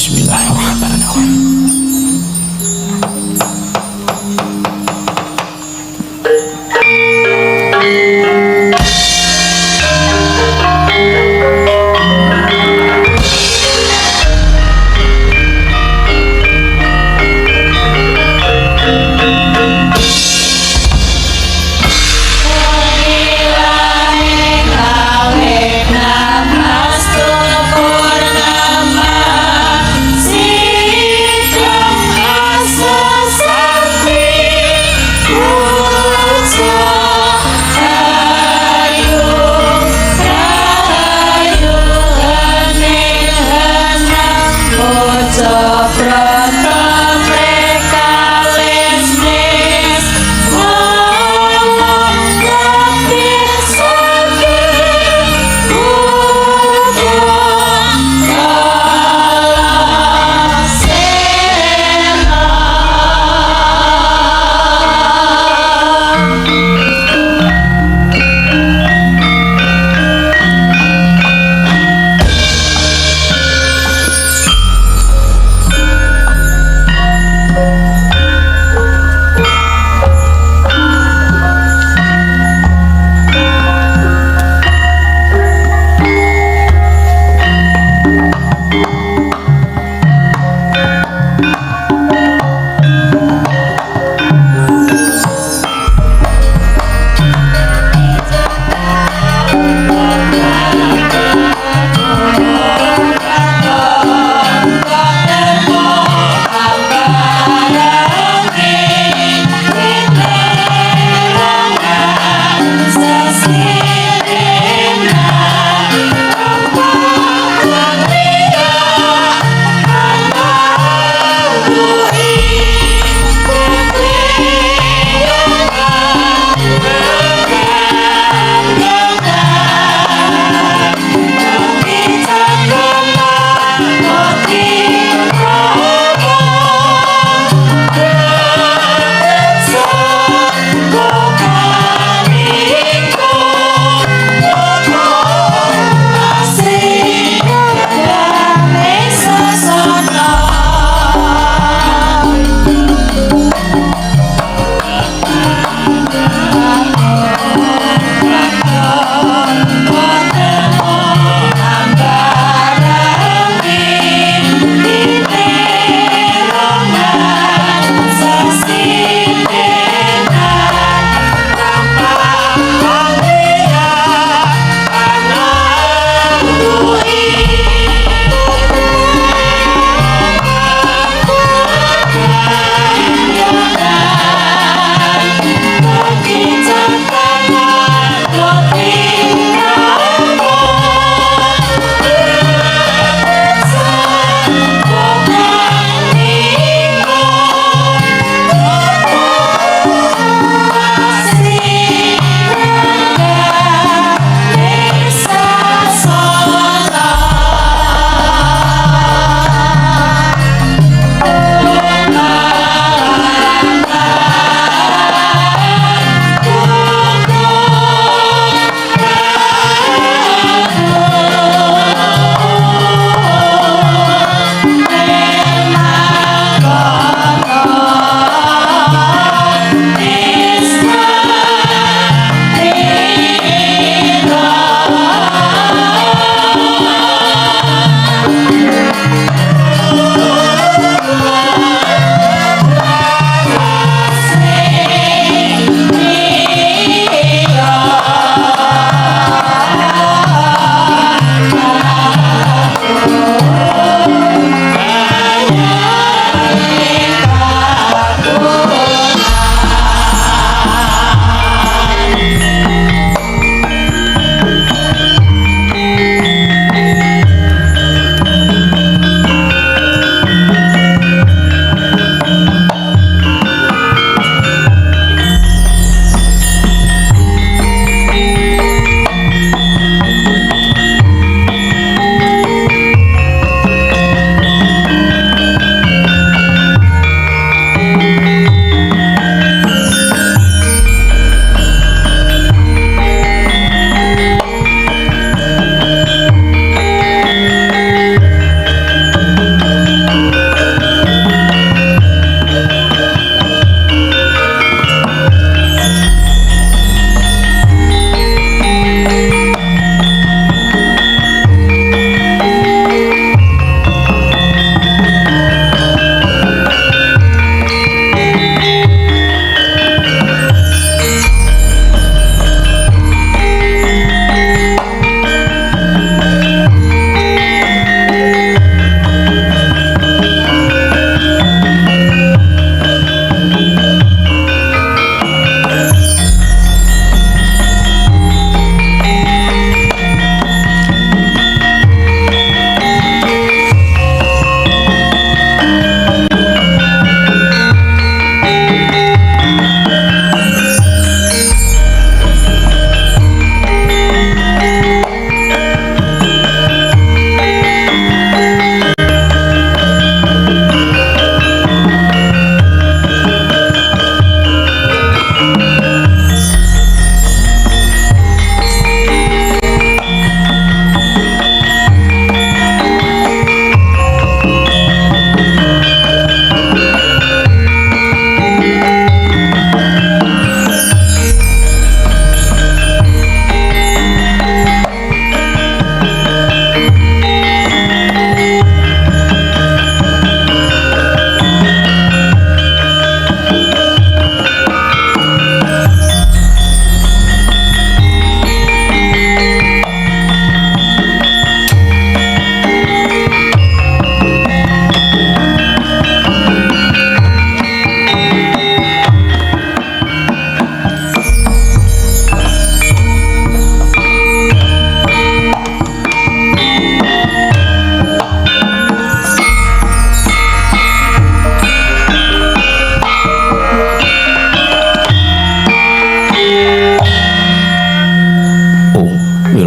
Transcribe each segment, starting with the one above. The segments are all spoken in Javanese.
Bismillahirrahmanirrahim.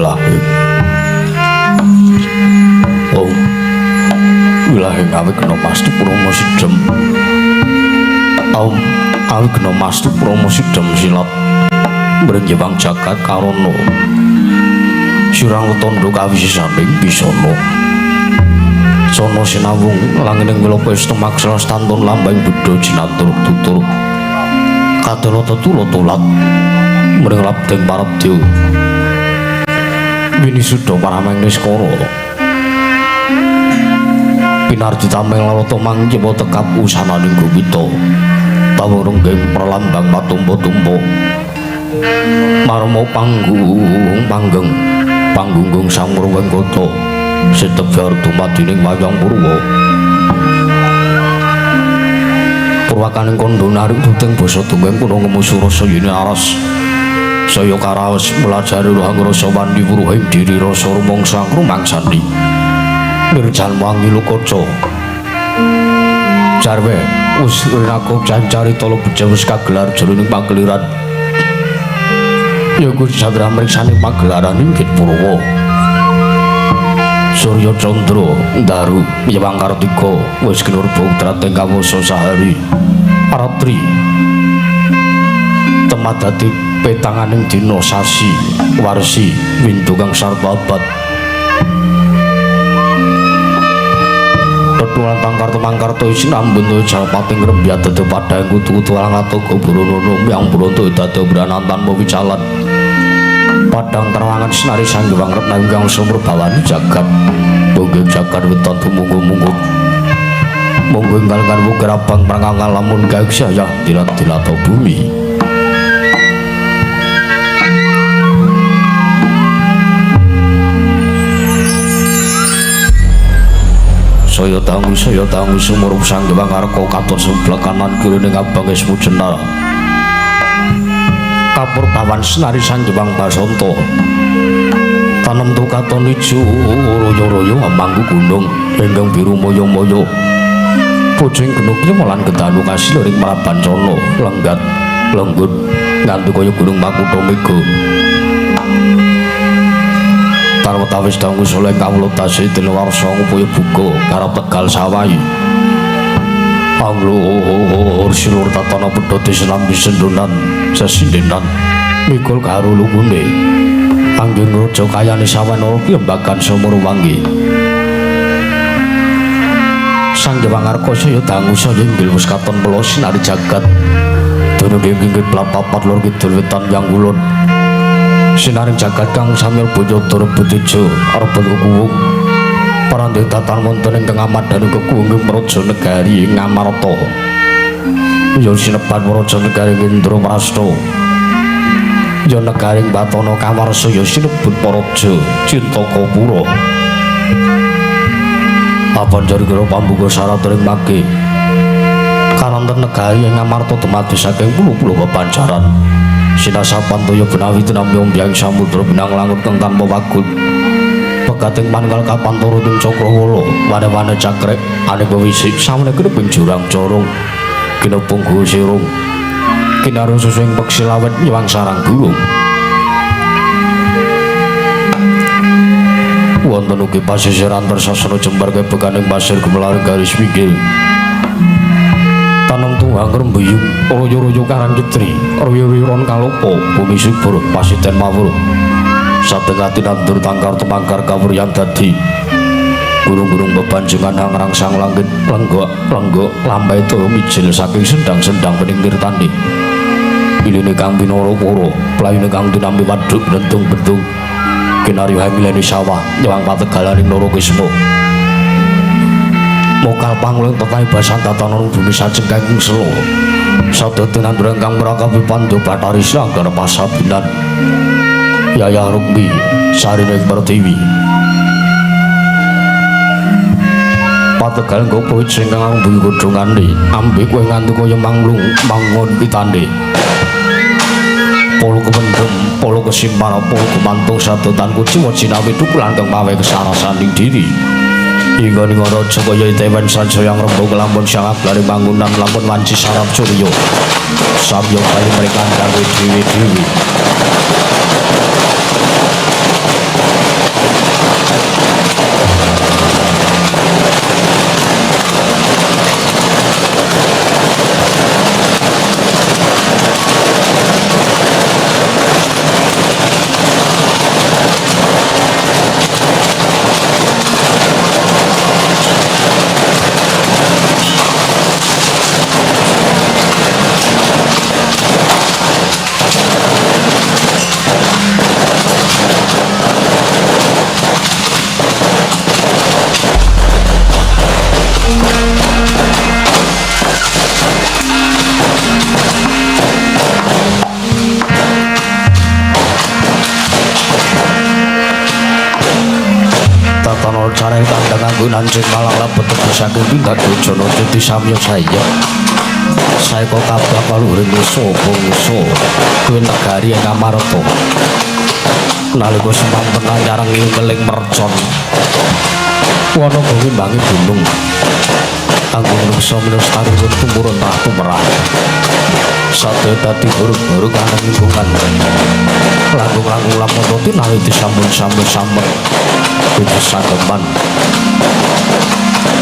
wilahe. Oh, wilahe ngawe kena mastu promo sidem. Om, awe kena mastu promo sidem silat. Mrenjewang jagat karana. Sirang tondo kawisisaning bisana. Sono sinawung langining wiloka istemaksa stantun lambang buddha jinantur tutur. Kadala tetula tulak mring labdeng parabdya. Winisuda parameng niskara. Pinardi tameng lalata mangjiwa tekap usananing gumita. Tawung renggeng pralambang patumpa-tumpa. Marma panggung panggeng panggunggung samurweng kota. Setebjar dumadining wayang purwa. Purwakaning kandha narik tuting basa dongeng kuna ngemusu rasa yene aras. Saya karaos melajari luhang rasa wandi wuruhing diri rasa rumangsa rumangsani. Nirjan wangi lukaca. Jarwe wis rinaku cancarita beja wis kagelar jroning pageliran. Ya kuwi sadra mriksani pagelaran inggih Purwa. Surya Candra Ndaru Yewang Kartika wis kinurba utrating kawasa sahari ratri. Temadati petanganing dina sasi warsi windu kang sarta abad. Tetulan tangkar tumangkar toyo sinambun toyo jalpating rembyat dadi padhang kutu-kutu alang atoga buronono myang bronto dadi branantan tanpa wicalan. Padang terwangan sinari sanggiwang retna ingkang sumur bawani jagat. Bogeng jagat weton tumunggu-munggu. Monggo enggal kan gerabang prangkang lamun gaeksaya dilat-dilata bumi. Saya dangu sumurup sanggiwang arka katon sebelah kanan kiri ning abang esmu jenar. Kapur bawan senari sanggiwang basanta. Tanem tu katon ijo royo-royo amangku gunung ingkang biru moyo-moyo. Pucing gunung lan gedanu kasil ing Prabancana lenggat lenggut nganti kaya gunung Makutha Mega. Tarwetawis dangu soleh kawula tasih dene warsa ngupaya buka garap tegal sawahi. Anglur silur tatana pedhot selambi sendonan sesindenan mikul karo lungune. Anggen raja kayane sawana piyambakan sumur wangi. Sang Hyang Arka saya dangu saya inggil wis katon pela sinari jagat. Dene inggih papat lor kidul wetan yang kulon. Sinaring jagat kang samyal bojo rebut ijo rebut kekuwung. Parandhe datan wonten ing Ngamadani kekuwung Praja Negari Ngamarta. Ya sinebat Praja Negari Indraprasta. Ya negari Batana Kawarsa ya sinebut Praja Cintakapura. Apan jari kira pambuka syarat ring mage. Karanten negari ing Ngamarta dumadi saking puluh-puluh pepancaran. Sinasapan toya benawi tinampi ombyang samudra benang langut kang tanpa wagut. Pegating manunggal kapantara ing cakrawala, wane-wane cakrek aneka wisik samene kreping jurang corong. Kinepung guwa sirung. Kinarung susu ing peksi lawet nyewang sarang burung. Wonten ugi pasisiran tersasana jembar kebekaning pasir gumelar garis pinggir. Tanem tunggang rembuyung royo-royo karang kitri, royo-royo ron kalopo, bumi subur pasiten mawur. Satengah tinandur tangkar tumangkar kawuryan dadi. Gunung-gunung bebanjengan hangrangsang langit lenggok-lenggok lambai toya mijil saking sendang-sendang bening tirtane. Iline kang pinara pura, playune kang tinampi waduk bentung-bentung. Kinaryo hangileni sawah nyewang pategalaning Nara Kisma. Mokal pangling tetahe basan tatanan bumi sajeng kangkung sela. Sada tinandur ingkang mrakapi pandhu Bathari Sanggar pasabinan. Yayah Rukmi Sarine Pertiwi. Pategal gopo sing kang ambu godhongane, ambe kowe nganti kaya manglung mangun pitane. Polo kependhem, polo kesimpar, polo kemantung sadotan kuciwa jinawi dukulan kang mawe kesarasaning diri. Hingga ning raja kaya itewen sansaya ngrembug lamun sang ablare bangunan lamun wanci sarap surya. Samya bali mereka kanggo dhewe-dhewe. Tanggunan sing malang lebet saking pinggat bojone dadi samya saya. Saeka kabeh kaluhuring nusa bangsa kuwi negari ing Amarta. Nalika semanten nyarengi ngeling mercon. Wana ngimbangi gunung. Tanggung nuksa melestari tumurun tah tumerah. Sadaya dadi huruf-huruf ana lingkungan. Langkung-langkung lamun tinali disambung-sambung-sambung. Kudu sageman.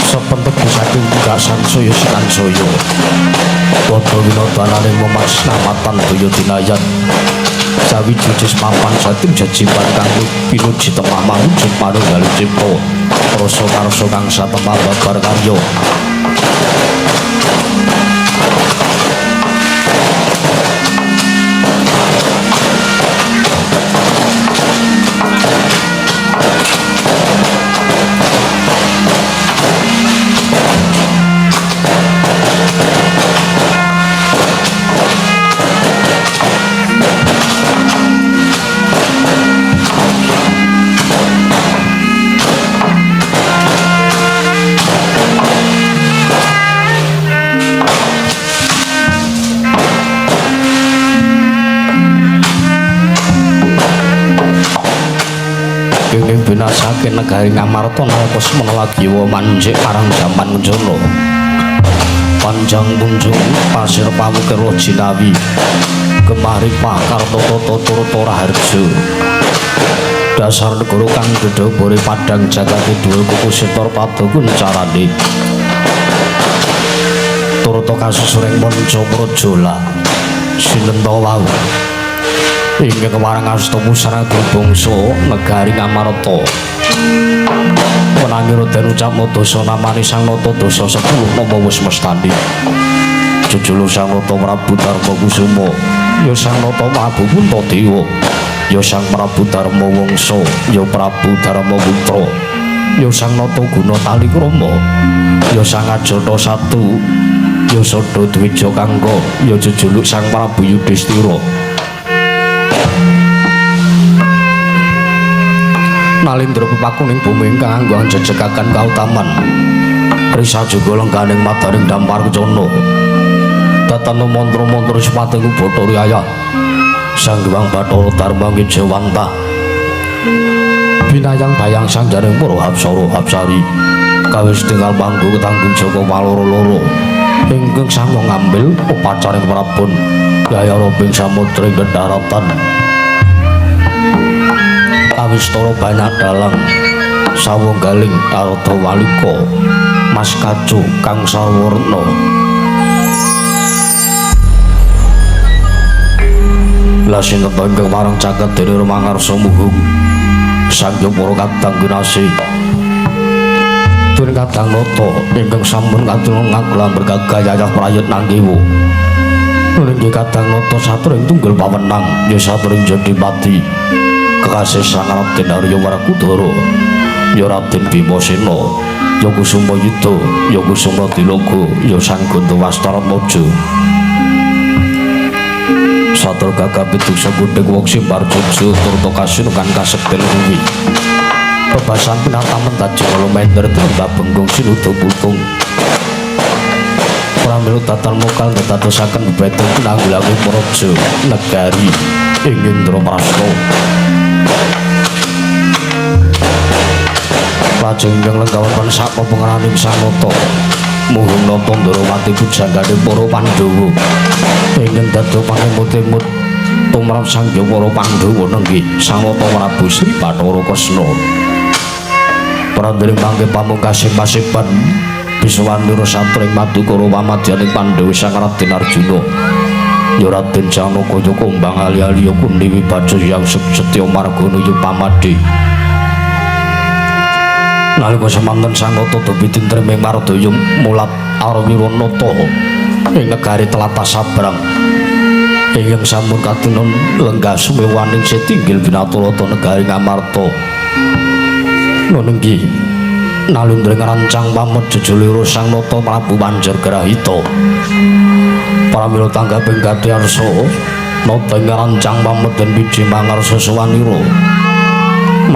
Sepentek saking gasan saya sinan saya. Padha winodananing memas namatan toya dinayan. Sawiji mapan satim jejiban kang pinuji temah mawujud panunggal cipta. Rasa karsa kang satemah babar karya. Binasake negari Ngamarta nalika semana lagi manjik marang jaman Kunjana. Panjang punjung pasir pamukir jinawi. Gemari pakarta tata turta raharja. Dasar negara kang dedhobore padhang jagat kidul kuku sitor padha kuncarane. Turta kasusuring manca prajola. Sinenta wau. Ingkang kemarang asta pusara bangsa negari Ngamarta. Wenangi Raden ucap dasa namane Sang Nata dasa 10 nama wis mestani. Jejulu Sang Nata Prabu Darma Kusuma, ya Sang Nata Prabu Puntadewa, ya Sang Prabu Darma Wangsa, ya Prabu Darma Putra, ya Sang Nata Guna Talikrama, ya Sang Ajata Satu, ya Sada Dwija Kangka, ya jejuluk Sang Prabu Yudhistira. Nalindra pepakuning bumi ingkang anggo anjejegakan kautaman. Risa juga lengganing madaring dampar kencana. Tatana mantra-mantra sepating Bathara Yayah. Sang Hyang Bathara Darma Ngejawantah. Binayang bayang sanjaring para hapsara hapsari. Kawis tinggal panggo ketanggung jaka waloro-loro. Ingkang samya ngambil upacaring prabon Yayah Robing Samudra ing daratan. Kawistara banyak dalang sawunggaling Arda Walika Mas Kacu Kang Sarwarna. Lah sinten ingkang marang caket dene rumangarsa muhung Sang Hyang para kadang kinasih. Dene kadang nata ingkang sampun katon ngagelam bergagah yayah prayut nangkiwa. Nggih kadang nata saturing tunggul pawenang ya saturing jodipati. Kekasih Sang Raden Arya Werkudara, ya Raden Bimasena, ya Kusuma Yuda, ya Kusuma Diloga, ya Sang Gantawastaramoja. Satru gagah piduksa gundhing wong simbar jojo turta kasinukan kasekten kuwi. Bebasan pinatamen tajeng lumender tumba bengkung sinuda putung. Pramila tatan mokal dadosaken bebedeng pinanggulangi praja negari ing Indraprasta. Lajeng ingkang lenggawan sak pepengeraning Sang Nata muhung nata Ndrawati pujanggane para Pandhawa ingkang dados pangemut-emut tumrap Sang Hyang para Pandhawa nenggih Sang Nata Prabu Sri Bathara Kresna. Pramila mangke pamungkasing paseban biswandura satring madukara pamadyaning Pandhawa Sang Raden Arjuna. Ya Raden Janaka ya kumbang ali-ali ya Kunti Wibaca yang setya margana ya pamade. Nalika semanten Sang Nata dewi tintreming mardaya mulat Arwiranata ing negari tlatah Sabrang. Ingkang sampun katinon lenggah sumewaning setinggil binaturata negari Ngamarta. Nunenggi Nalindra ngrancang pamit jejulira Sang Nata Prabu Banjargrahita. Pramila tanggaping Gatyarsa nata ngrancang pamit den wiji mangarsa sawanira.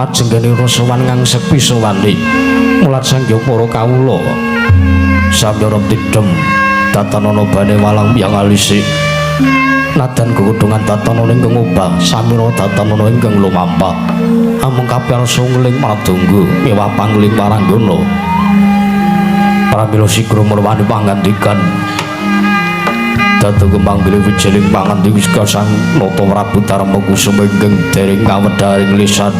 Lajeng kene sowan ngangsepi sowani mulat sangya para kawula samya tidhem tatanana bane walang yang alisi nadan gegudungan tatanana ingkang obah samira tatanana ingkang lumampah amung kapyarsa ngling madunggu miwah pangling waranggana pramila sigra murwani pangandikan dadi kembang bilih wijiling pangandika Sang Nata Prabu Darma Kusuma ingkang dereng kawedharing lisan.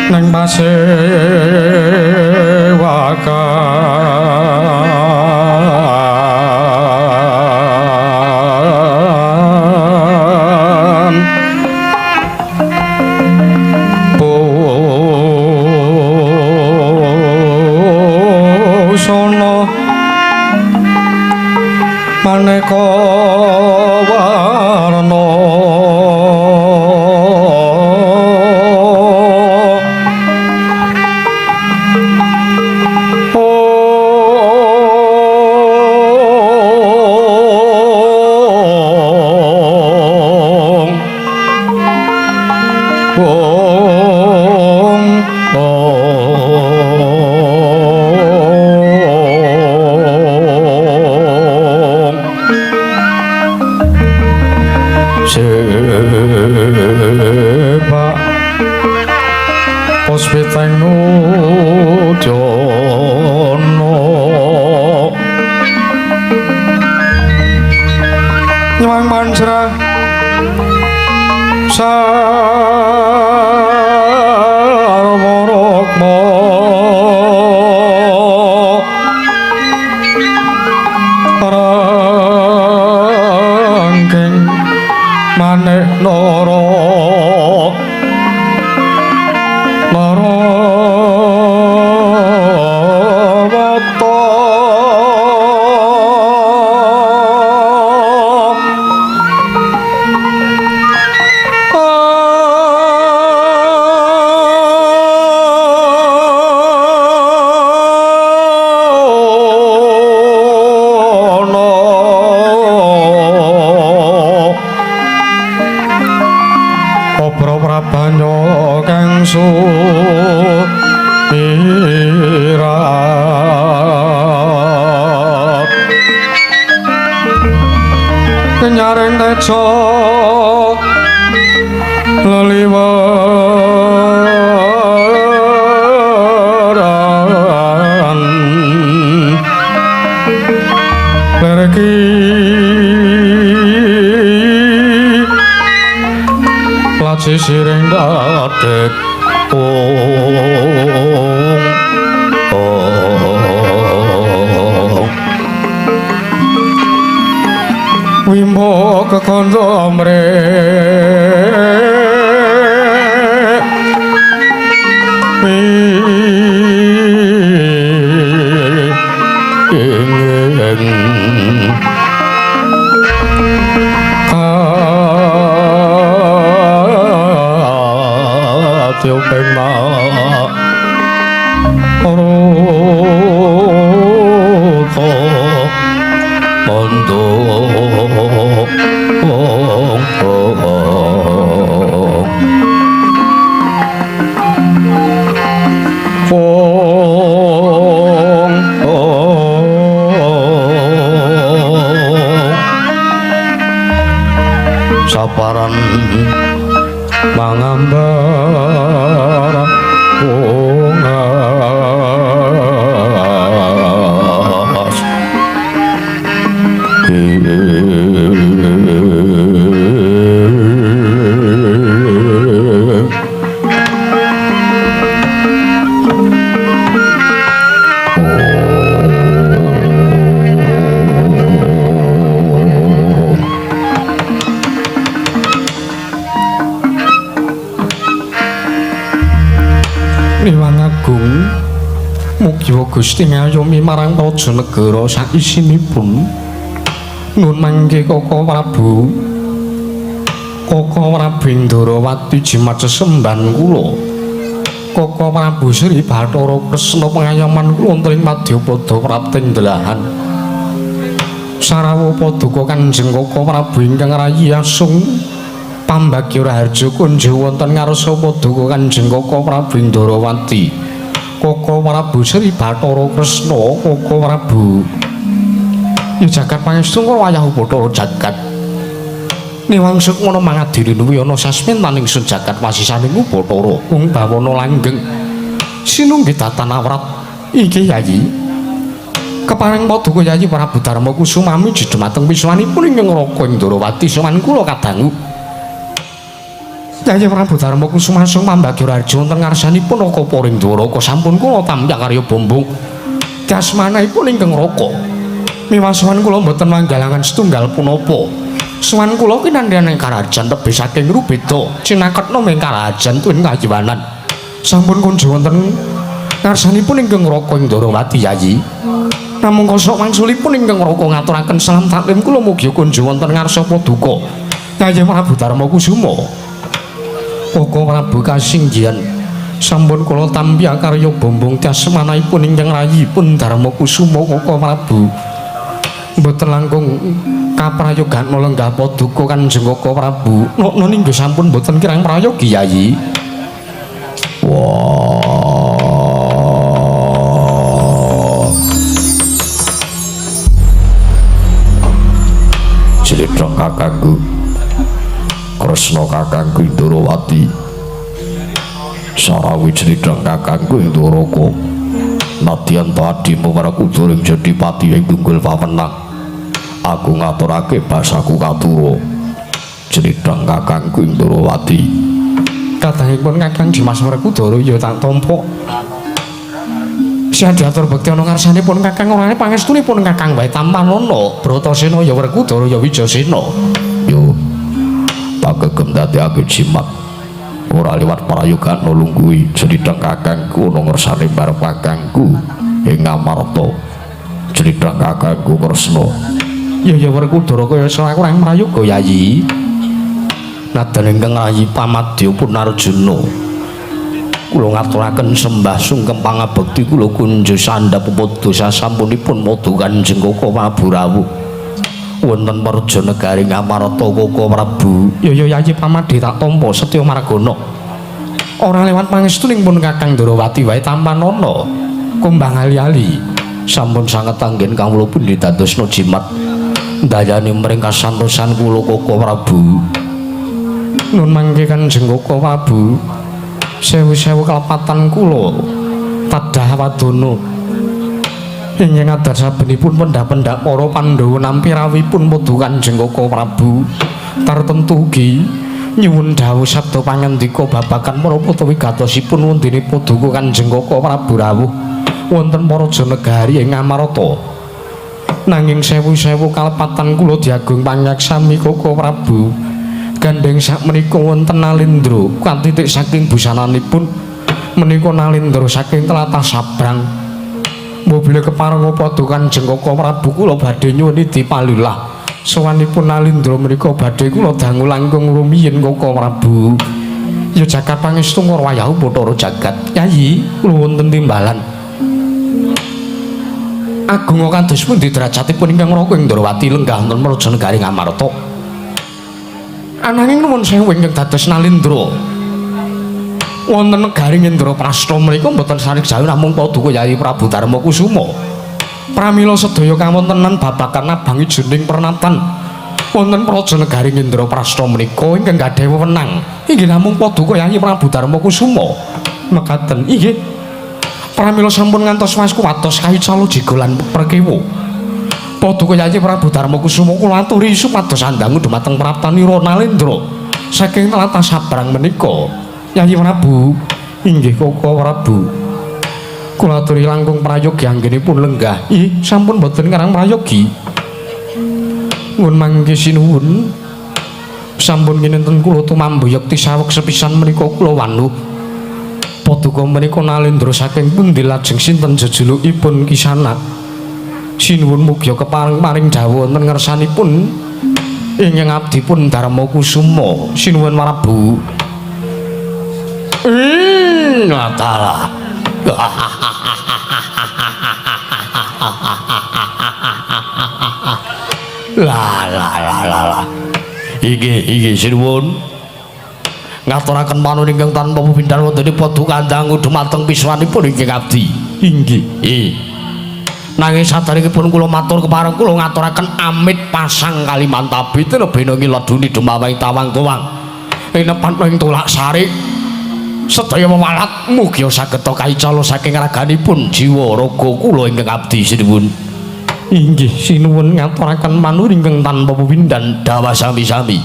Nang pasewakan busana maneka warna Sebak Puspiteng Nujana Nyuwang manjra Sarwa rukma Rangking manik nara Narawata Obro prabanya kang sumirat Kenyaring tejo leliweran Lerki laci siring dadek ong ong Wimbo kekandha mrek ing Kadyo pema Ruta Mondo Ong Saparan mangambar ungas Niwang Agung mugi Gusti ngayomi marang praja negara saisinipun. Nuwun mangke Koko Prabu. Koko Prabu Indrawati jimat sesembahan kula. Koko Prabu Sri Bathara Kresna pengayoman kula wonten ing madyapada prapting delahan. Sarawa paduka Kanjeng Koko Prabu ingkang rayi asung pambagya raharja kunjo wonten ngarsa paduka Kanjeng Koko Prabu Indrawati. Koko Prabu Sri Bathara Kresna, Koko Prabu ya jagat pangestu wayah Bathara jagat. Niwang sukmana mangadiri nuwiyana sasmintan ingsun jagat wasisaning Bathara kung bawana langgeng sinunggi datan awrat iki Yayi. Kepareng paduka Yayi Prabu Darma Kusumami dumateng wiswanipun ingkang Raka Indrawati sowan kula kadangu. Yayi Prabu Darma Kusuma sung pambagya raja wonten ngarsanipun Raka Poring Dwaraka sampun kula tampi karya bombong dasmanipun ingkang raka. Miwasowan kula mboten manggalangan setunggal punapa. Sowan kula kinandhan ing karajan tebih saking Rubeda cinaketna ing karajan tuwin kayiwanan. Sampun kunjo wonten ngarsanipun ingkang raka ing Ndorowati Yayi. Namung kosok wangsulipun ingkang raka ngaturaken salam taklim kula mugi kunjo wonten ngarsa paduka Yayi Prabu Darma Kusuma. Koko Prabu kasinggihan sampun kula tampi akarya bombong dasmanipun ingkang rayipun Darma Kusuma Koko Prabu. Mboten langkung kaprayogan lenggah paduka Kanjeng Koko Prabu. Nokno ninggo sampun mboten kirang prayogi Yayi. Wah. Slendhang kakangku Kresna kakangku Ndorowati Sarawi slendhang kakangku Ndoroko nadyan ta adimu Werkudara ing jadi pati ing tunggul pawenang aku ngaturake basaku katura slendhang kakangku Ndorowati. Kadangipun Kakang Dimas Werkudara ya tak tampa. Siang diatur bekti ana ngarsanipun Kakang orane pangestunipun Kakang wae tampanana Bratasena ya Werkudara ya Wijasena. Yo pagegem dadekake jimat ora liwat prayogana lungguhi slendhang kakangku ana ngersane barep kakangku ing Amarta slendhang kakangku Kresna. Ya ya Werkudara kaya kurang prayoga Yayi. Nadan ingkang rayi pamadya pun Arjuna kula ngaturaken sembah sungkem pangabekti kula kunjo sandhap padha sasampunipun padha Kanjeng Koko Prabu rawuh wonten praja negari Ngamarta Koko Prabu. Ya ya Yayi pamadya tak tampa setya margana ora lewat pangestuning pun Kakang Ndorowati wae tampanana kumbang ali-ali sampun sanget anggen kawula pundi dadosna jimat ndayani mring kasantosan kula Koko Prabu. Nun mangke Kanjeng Koko Prabu sewu-sewu kelepatan kula tadah wadana ingkang adar sabenipun pendak-pendak para Pandhawa nampi rawuhipun padha Kanjeng Koko Prabu tartemtu ugi nyuwun dawuh sabda pangandika babagan para wigatosipun wondene paduka Kanjeng Koko Prabu rawuh wonten praja negari ing Amarta. Nanging sewu-sewu kalepatan kula diagung panyaksami Koko Prabu gandheng sakmenika wonten Nalindra katitik saking busananipun menika Nalindra saking tlatah Sabrang. Mobile kepareng padha Kanjeng Koko Prabu kula badhe nyuwun dipalilah sowanipun Nalindra menika badhe kula dangu langkung rumiyin Koko Prabu. Ya jagat pangestu ngurwayahu Bathara jagat. Yayi kula wonten timbalan agung kados pundi derajatipun ingkang raka ing Ndorowati lenggah wonten praja negari Ngamarta. Ananging nuwun sewu ingkang dados Nalindra wonten negari Indraprasta menika mboten sarik jauh namung paduka Yayi Prabu Darma Kusuma. Pramila sedaya kawontenan babagan abang ijoning pernatan wonten praja negari Indraprasta menika ingkang gadhahi wewenang inggih namung paduka Yayi Prabu Darma Kusuma. Mekaten inggih. Pramila sampun ngantos waskuwatos kaicala jiga lan prekewa. Paduka Yayi Prabu Darma Kusuma kula aturi supados andangu dumateng praptanira Nalindra saking tlatah Sabrang menika. Yayi Prabu inggih Koko Prabu kula aturi langkung prayogi anggenipun lenggah. Ih sampun boten ngarang prayogi. Ngun mangke sinuwun sampun kinenten kula tumambu yekti saweg sepisan menika kula wanuh. Paduka menika Nalindra saking pundi lajeng sinten jejulukipun Kisanak? Sinuwun mugi kepareng paring dawuh wonten ngersanipun ingkang abdipun Darma Kusuma. Sinuwun Prabu. Natalah. La la la la la. Iki iki sinuwun ngaturaken manun ingkang tanpa pepindhan wonten paduka dangu dumateng piswanipun ingkang abdi. Inggih. Nanging saderengipun kula matur kepareng kula ngaturaken amit pasang Kalimantabi tinebena ngiladuni dumaweng tawang tuwang ing nepat ing tulak sarik sedaya wewalat mugi saged kaicala saking raganipun jiwa raga kula ingkang abdi sinuwun. Inggih sinuwun ngaturaken manun ingkang tanpa pepindhan dawa sami-sami.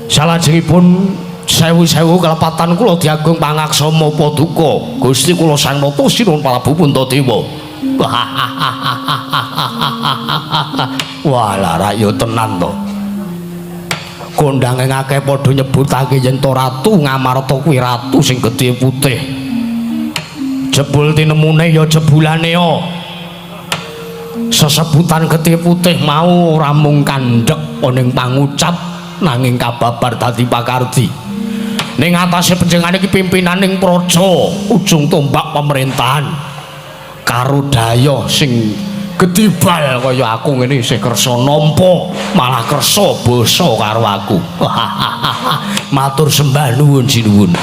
Salajengipun sewu-sewu kelepatan kula diagung pangaksama paduka Gusti kula Sang Nata Sinuwun Prabu Puntadewa. Wah, lara ya tenan to. Kondange akeh padha nyebutake yen to Ratu Ngamarta kuwi ratu sing gedhe putih. Jebul tinemune ya jebulane ya. Sesebutan getih putih mau ora mung kandhek ning pangucap nanging kababar dadi pakardi. Ning atase panjenengane iki pimpinaning praja, ujung tombak pemerintahan. Karo dayoh sing gedibal kaya aku ngene isih kersa nampa, malah kersa basa karo aku. Matur sembah nuwun sinuwun.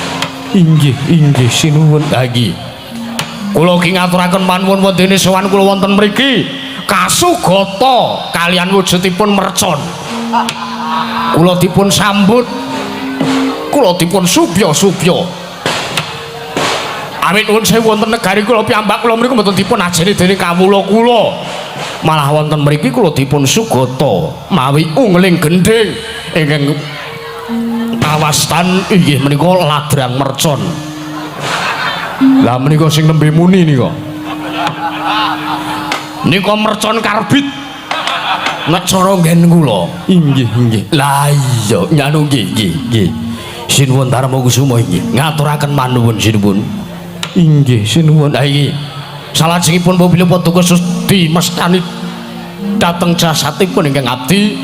Inggih, inggih sinuwun. Ha iki. Kula ki ngaturaken panuwun wondene sowan kula wonten mriki kasugata kalian wujudipun mercon. Kula dipun sambut, kula dipun subya-subya. Awit nuwun sewu wonten negari kula piyambak kula mriku mboten dipun ajeni dening kawula kula. Malah wonten mriki kula dipun sugata mawi ungling gendhing ingkang kawastan inggih menika ladrang mercon. Lah menika sing nembe muni nika. Nika mercon karbit. Nek cara nggen kula. Inggih, inggih. Lah iya, nyanu nggih, nggih, nggih. Sinuwun Darma Kusuma inggih. Ngaturaken panuwun sinuwun. Inggih, sinuwun. Ha iki salajengipun apabila paduka sudi mestani dhateng jasatipun ingkang abdi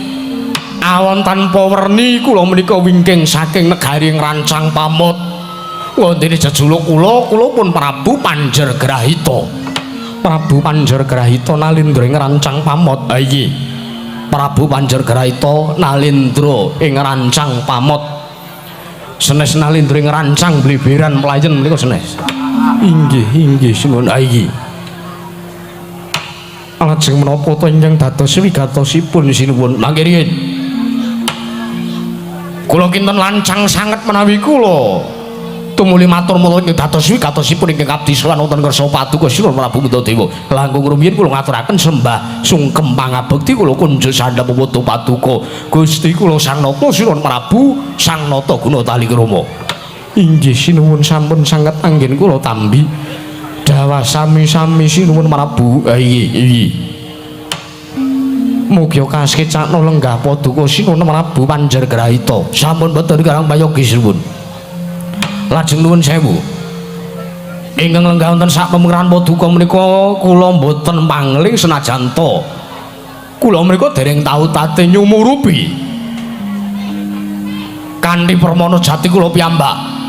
awon tanpa werni kula menika wingking saking negari Ngrancang Pamot. Wondene jejuluk kula, kula pun Prabu Panjergrahita. Prabu Panjergrahita Nalindra ing Rancang Pamot. Ha iki Prabu Panjergrahita Nalindra ing Rancang Pamot. Senes Nalindra ing Rancang Bleberan mlayen menika senes. Inggih, inggih sinuwun. Ha iki lajeng menapa to ingkang dados wigatosipun sinuwun? Mangke riyin kula kinten lancang sanget menawi kula tumuli matur mulo ing dados wigatosipun ingkang abdi sowan wonten ngarsa paduka Sinuwun Prabu Puntadewa. Langkung rumiyin kula ngaturaken sembah sungkem pangabekti kula kunjuk sandhap peputu paduka Gusti kula Sang Nata Sinuwun Prabu Sang Nata Guna Talikrama. Inggih sinuwun, sampun sanget anggen kula tambi dawa sami-sami sinuwun Prabu. Ha iki iki mugi kasekcakna lenggah paduka Sinuwun Prabu Panjergrahita. Sampun boten karang payogi sinuwun. Lajeng nuwun sewu ingkang lenggah wonten sak pemekaran paduka menika kula mboten pangling senajan to kula menika dereng tau tate nyumurupi kanthi permana jati kula piyambak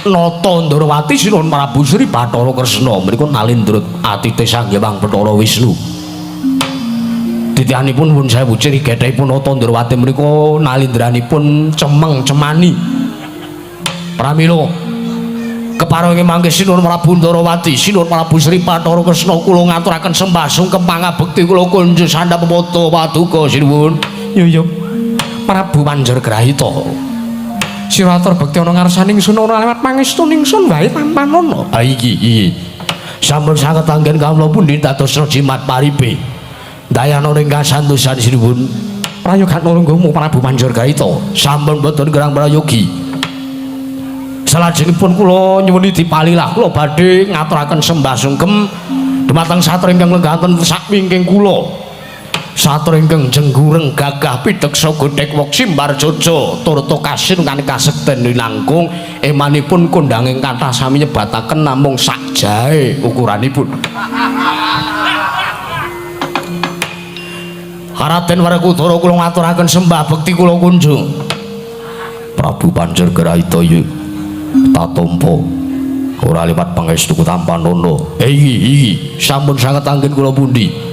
Nata Ndorowati Sinuwun Prabu Sri Bathara Kresna menika nalindra atite Sang Hyang Bathara Wisnu. Titihanipun nuwun sewu ciri gethehipun Nata Ndorowati menika nalindranipun cemeng cemani. Pramila keparengi mangke Sinuwun Prabu Ndorowati Sinuwun Prabu Sri Bathara Kresna kula ngaturaken sembah sungkem pangabekti kula kunjuk sandhap pepodo paduka sinuwun. Yuyuk Prabu Panjergrahita. Sira atur bekti ana ngarsaning ingsun ora lewat pangestu ningsun wae tampanana. Ha iki iki sampun sanget anggen kawula pundi dados jimat paripe. Dayana ing kasantosan sinuwun. Prayoga nulungmu Prabu Panjergrahita. Sampun boten gerang prayogi. Salajengipun kula nyuwuni dipalilah kula badhe ngaturaken sembah sungkem dumateng satra ingkang lenggah wonten sakwingking kula. Satra ingkang jenggureng gagah pideksa godhek weksimbar jojo turta kasin kanthi kasekten linangkung emanipun kondhanging kathah sami nyebataken namung sak jae ukuranipun. Raden Werkudara kula ngaturaken sembah bekti kula kunjung. Prabu Panjergrahita yu tatompa ora liwat pangestu tampanana. Iki iki sampun sanget anggen kula pundi.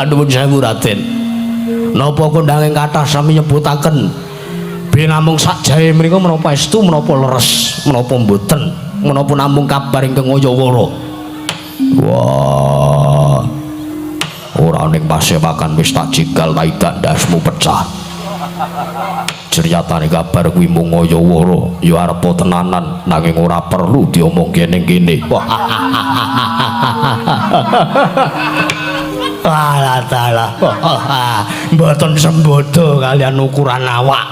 Nuwun sewu Raden. Napa kondhanging kathah sami nyebutaken ben namung sak jae menika menapa estu menapa leres menapa mboten menapa namung kabar ingkang ngayawara. Wah. Ora ning pasewakan wis tak jegal taidak ndasmu pecah. Ceryatane kabar kuwi mung ngayawara ya arep tenanan nanging ora perlu diomongke ning kene. Alah dalah. Mboten sembodo kalian ukuran awak.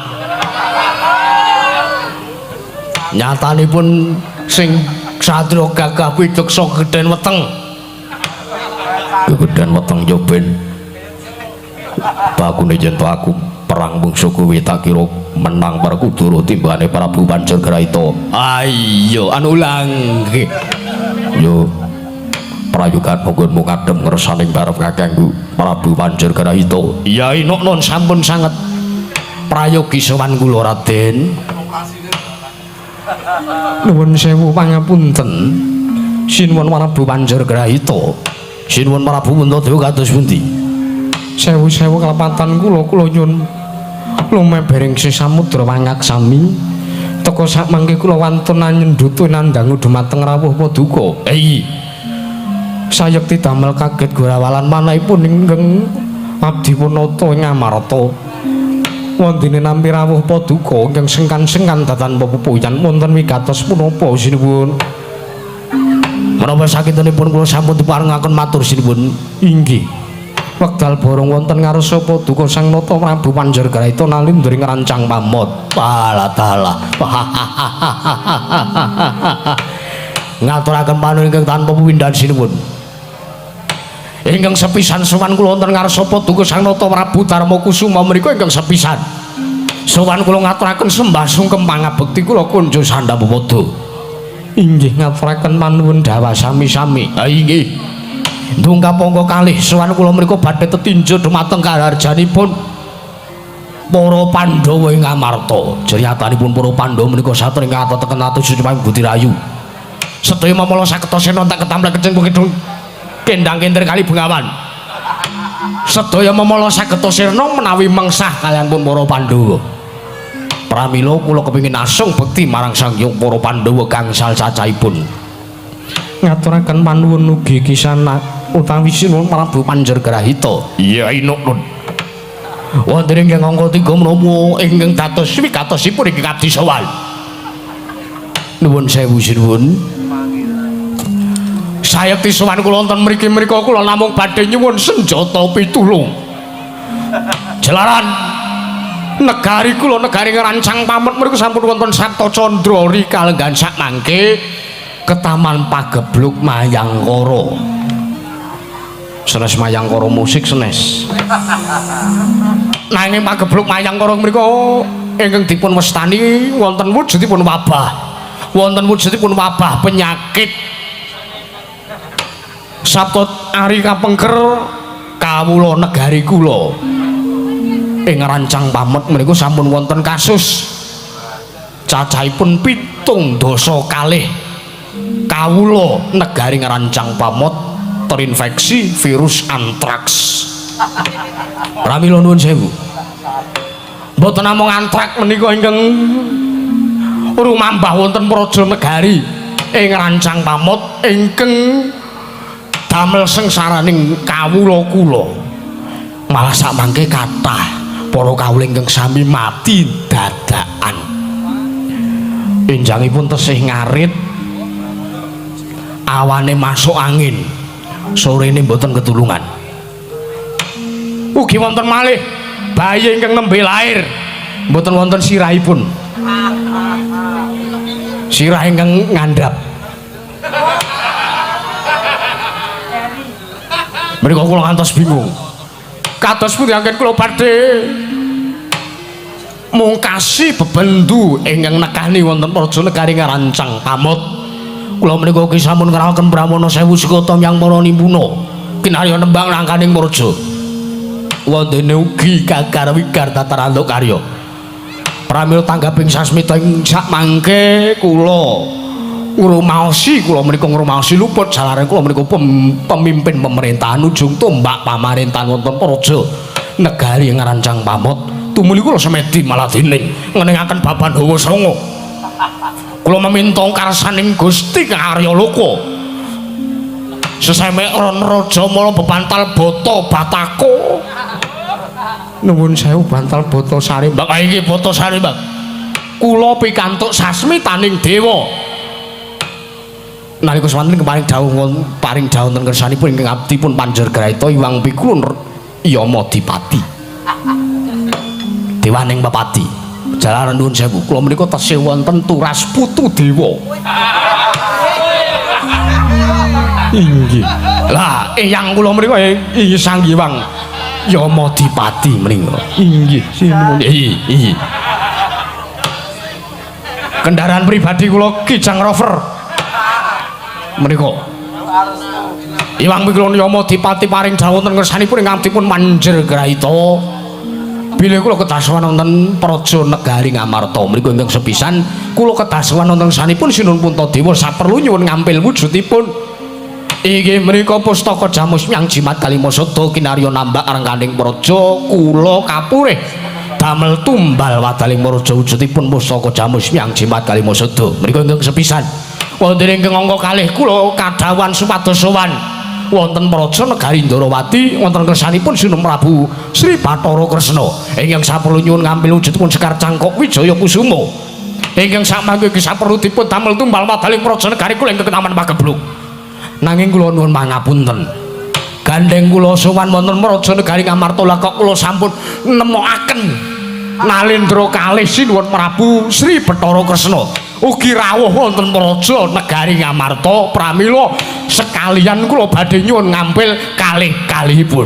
Nyatanipun sing satriya gagah pideksa gedhen weteng. Gedhen weteng yo ben. Bakune yen to aku perang mungsuh kuwi tak kira menang Werkudara timbane Prabu Banjargrahita. Ayo anu langgih. Yo prayogan monggo ngadem ngersaning barep kakangku Prabu Banjargrahita. Ya inuk nun sampun sanget prayogi sowan kula Raden. Nuwun sewu pangapunten. Sinuwun Prabu Banjargrahita. Sinuwun Prabu Puntadewa kados pundi? Sewu-sewu kelepatan kula, kula nyuwun lumebering samudra wangaksami. Teka sakmangke kula wantun anyendhutu nandhangu dumateng rawuh paduka. Sayekti damel kaget gorawalan manahipun ingkang abdi punata ing Amarta. Wondene nampi rawuh paduka ingkang sengkan-sengkan datan pepupuyan wonten wigatos punapa sinuwun? Menapa sakintenipun kula sampun diparengaken matur sinuwun? Inggih. Wekdal borong wonten ngarsa paduka Sang Nata Prabu Banjargrahita nalindra ngrancang pamot. Alah dalah. Ngaturaken panuwun ingkang tanpa pepindhan sinuwun. Ingkang sepisan sowan kula wonten ngarsa paduka Sang Nata Prabu Darma Kusuma menika ingkang sepisan. Sowan kula ngaturaken sembah sungkem pangabekti kula kunjo sandhapada. Inggih ngaturaken panuwun dhawah sami-sami. Ha inggih. Ndungkap angka kalih sowan kula mriku badhe tetinju dumateng kaharjanipun para Pandhawa ing Amarta. Jernyatanipun para Pandhawa menika satring kateteken atus supaya Budi Rayu. Sedaya mamala saketa sena tak ketamplek keceng kidung kendang kenter kali Bengawan. Sedaya mamala sageta sirna menawi mengsah kalian pun para Pandhawa. Pramila kula kepingin asung bekti marang Sang Hyang para Pandhawa gangsal cacahipun. Ngaturaken panuwun ugi kisana utawi sinuwun Prabu Banjargrahita. Iya inuk nun. Wonten ingkang angka 3 menapa ingkang dados wigatosipun ingkang abdi sowan. Nuwun sewu sinuwun. Sayekti sowan kula wonten mriki mriku kula namung badhe nyuwun senjata pitulung. Jalaran negari kula negari ngrancang pamot mriku sampun wonten Sapta Candra rikalenggan sakmangke ketaman pagebluk Mayangkara. Senes Mayangkara musik senes. Nanging pagebluk Mayangkara mriku ingkang dipun wastani wonten wujudipun wabah. Wonten wujudipun wabah penyakit. Sapta Ari kapengker kawula negari kula ing rancang pamot mriku sampun wonten kasus cacahipun 72 kawula negari ngrancang pamot terinfeksi virus antraks. Pramila nuwun sewu. Mboten namung antraks menika ingkang rumambah wonten praja negari ing rancang pamot ingkang damel sengsaraning kawula kula. Malah sakmangke kathah para kawula ingkang sami mati dadakan. Enjangipun tesih ngarit, awane masuk angin, sorene mboten ketulungan. Ugi wonten malih bayi ingkang nembe lair mboten wonten sirahipun. Sirah ingkang ngandhap. Menika kula ngantos bingung. Kados pundi anggen kula badhe mungkasi bebendu ingkang nekani wonten praja negari ngrancang pamot. Kula menika ugi sampun ngrawaken Brahmana sewu sekata yang para nimpuna kinarya nembang langkaning praja. Wondene ugi gagar wigar tatarantuk karya. Pramila tanggaping sasmita ing sakmangke kula ngrumaosi, kula menika ngrumaosi luput jalaran kula menika pemimpin pemerintahan ujung tombak pamarentahan wonten praja negari ngrancang pamot. Tumuli kula semedi maladining ngeningaken baban hawa sanga. Kula meminta karsaning Gusti Kang Arya Loka. Sesemek ron raja mala bebantal bata batako. Nuwun sewu bantal bata sarimbak. Ah iki bata sarimbak. Kula pikantuk sasmitaning dewa. Nalika semanten keparing dawuh paring dawuh wonten kersanipun ingkang abdi pun Panjer Graita Iwang Pikulun Yamadipati. Dewaning Pepadi. Jalaran nuwun sewu, kula menika tesih wonten turas putu dewa. Inggih. Lah, eyang kula menika inggih Sang Hyang Yamadipati menika. Inggih, sinuwun. Iya. Kendaraan pribadi kula Kijang Rover. Menika Iwang Pikulun Yamadipati paring dawuh wonten ngersanipun ingkang dipun Manjer Graita. Bilih kula kedah wonten Praja Negari Ngamarta mriku ingkang sepisan kula kedah wonten sanipun Sinuhun Puntadewa saperlu nyuwun ngampil wujudipun. Inggih menika pustaka Jamus Myang Jimat Kalimasada kinarya nambak rengkaning praja kula kapurih damel tumbal wadaling praja wujudipun pustaka Jamus Myang Jimat Kalimasada mriku ingkang sepisan. Wonten ingkang angka kalih kula kadhawuhan supados sowan wonten Praja Negari Ndarawati wonten kersanipun Sinuhun Prabu Sri Bathara Kresna ingkang saperlu nyuwun ngampil wujudipun Sekar Cangkok Wijaya Kusuma ingkang samangke iki saperlu dipun damel tumbal wadaling praja negari kula ingkang ketaman pageblug. Nanging kula nuwun pangapunten, gandeng kula sowan wonten Praja Negari Ngamarta lha kok kula sampun nemokaken Nalendra kalih Sinuhun Prabu Sri Bathara Kresna ugi rawuh wonten Praja Negari Ngamarta pramila sekalian kula badhe nyuwun ngampil kalih-kalihipun.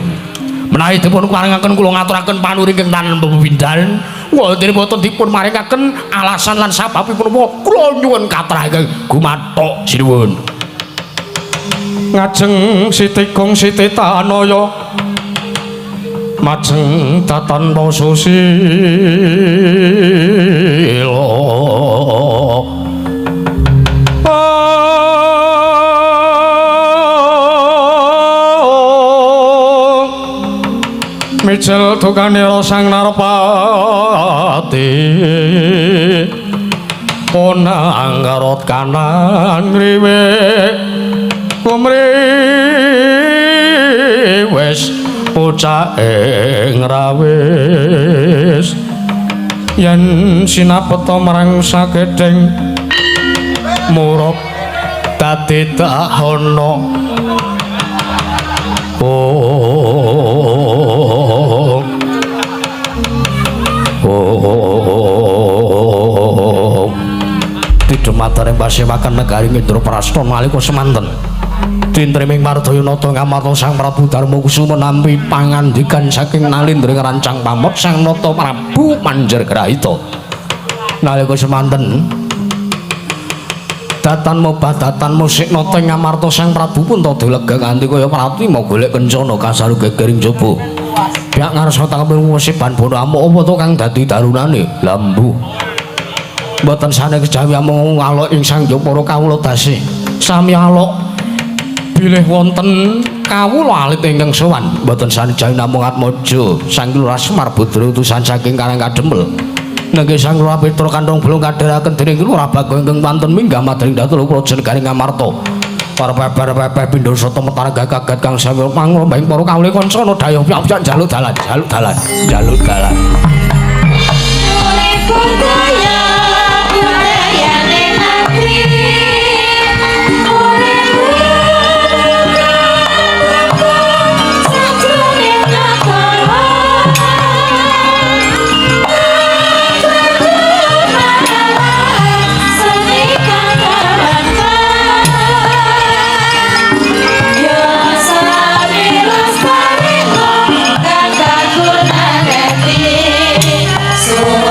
Menawi dipun paringaken kula ngaturaken panuri ingkang tanen pepindhan wonten boten dipun maringaken alasan lan sababipun apa kula nyuwun katrah ingkang gumathok sinuwun. Ngajeng Siti Kung Siti Tanaya majeng datan susila mijil dukanira sang narpati ponang karot kanan ngriwe kumriwes pucake ngrawis yen sinapeta marang sakedhing murup dadi dahana. Oh, oh, Didumatering pasewakan negari Indraprasta nalika semanten Dintreming Mardaya Nata Ngamarta Sang Prabu Darma Kusuma nampi pangandikan saking Nalindra ngrancang pamot Sang Nata Prabu Manjer Grahita. Nalika semanten datan mobah datan musik nata Ngamarta Sang Prabu Punta lega nganti kaya prati mau golek kencana kasaru gegering jaba. Pihak ngarsa tangkep musiban bono amuk apa to kang dadi darunane? Lambu. Mboten sane kejawi amung ngalok ing Sang Hyang para kawula dasih. Sami alok bilih wonten kawula alit ingkang sowan mboten sane jawi namung Atmaja Sang Lurah Semar Budra utusan saking Karang Kadempel. Nggih Sang Lurah Petra kantong bulung kadheraken dening Lurah Bagong ingkang wonten minggah madring datul Praja Negari Ngamarta. Para peper-peper pindha sata metara gagagat kang sami mangrombahing para kawula kancana dayuh piyak-piyak njaluk dalan, njaluk dalan, njaluk dalan. Budaya budayane negeri Surah.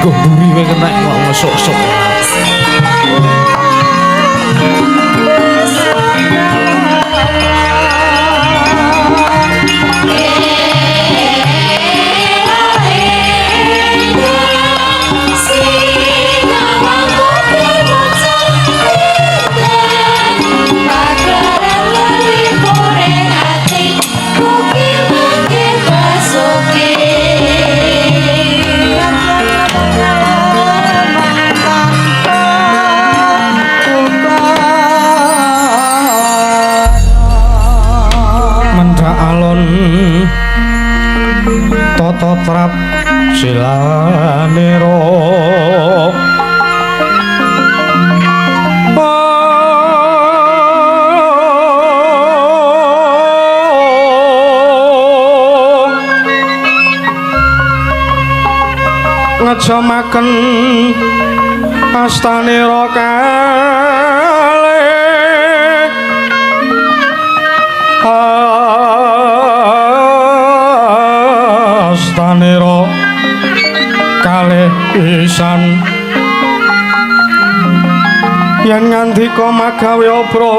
Lungguh mburi kowe kena kok ngesuk-sok. Tata trap silanira ngejamaken astanira kalih astanira kalih pisan yen ngandika magawe obronto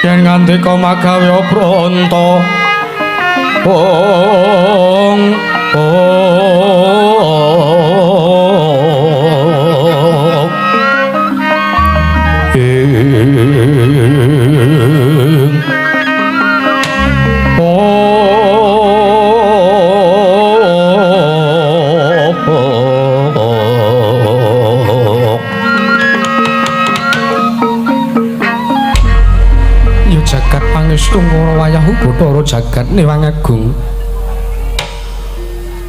yen ngandika magawe obronto ong ing jagat pangestu ngoro wayah Bathara jagat Newang Agung.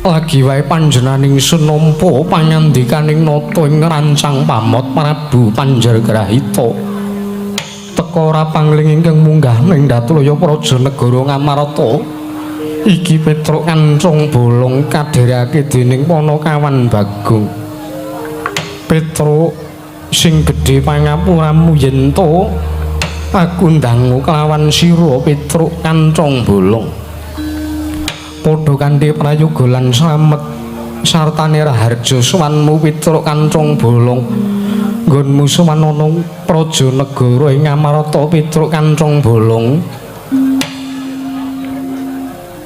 Lagi wae panjenenganing ingsun nampa pangandikaning nata ing rancang pamot Prabu Panjargrahita. Teka ora pangling ingkang munggah ning Datulaya Praja Negara Ngamarta. Iki Petruk kancung bolong kadherekake dening Panakawan Bagong. Petruk sing gedhe pangapuramu yen to aku ndangu kelawan sira Petruk kancung bolong. Padha kanthi prayoga lan slamet sartane raharja sowanmu Petruk kancung bolong. Nggonmu sowan ana praja negara ing Ngamarta Petruk kancung bolong.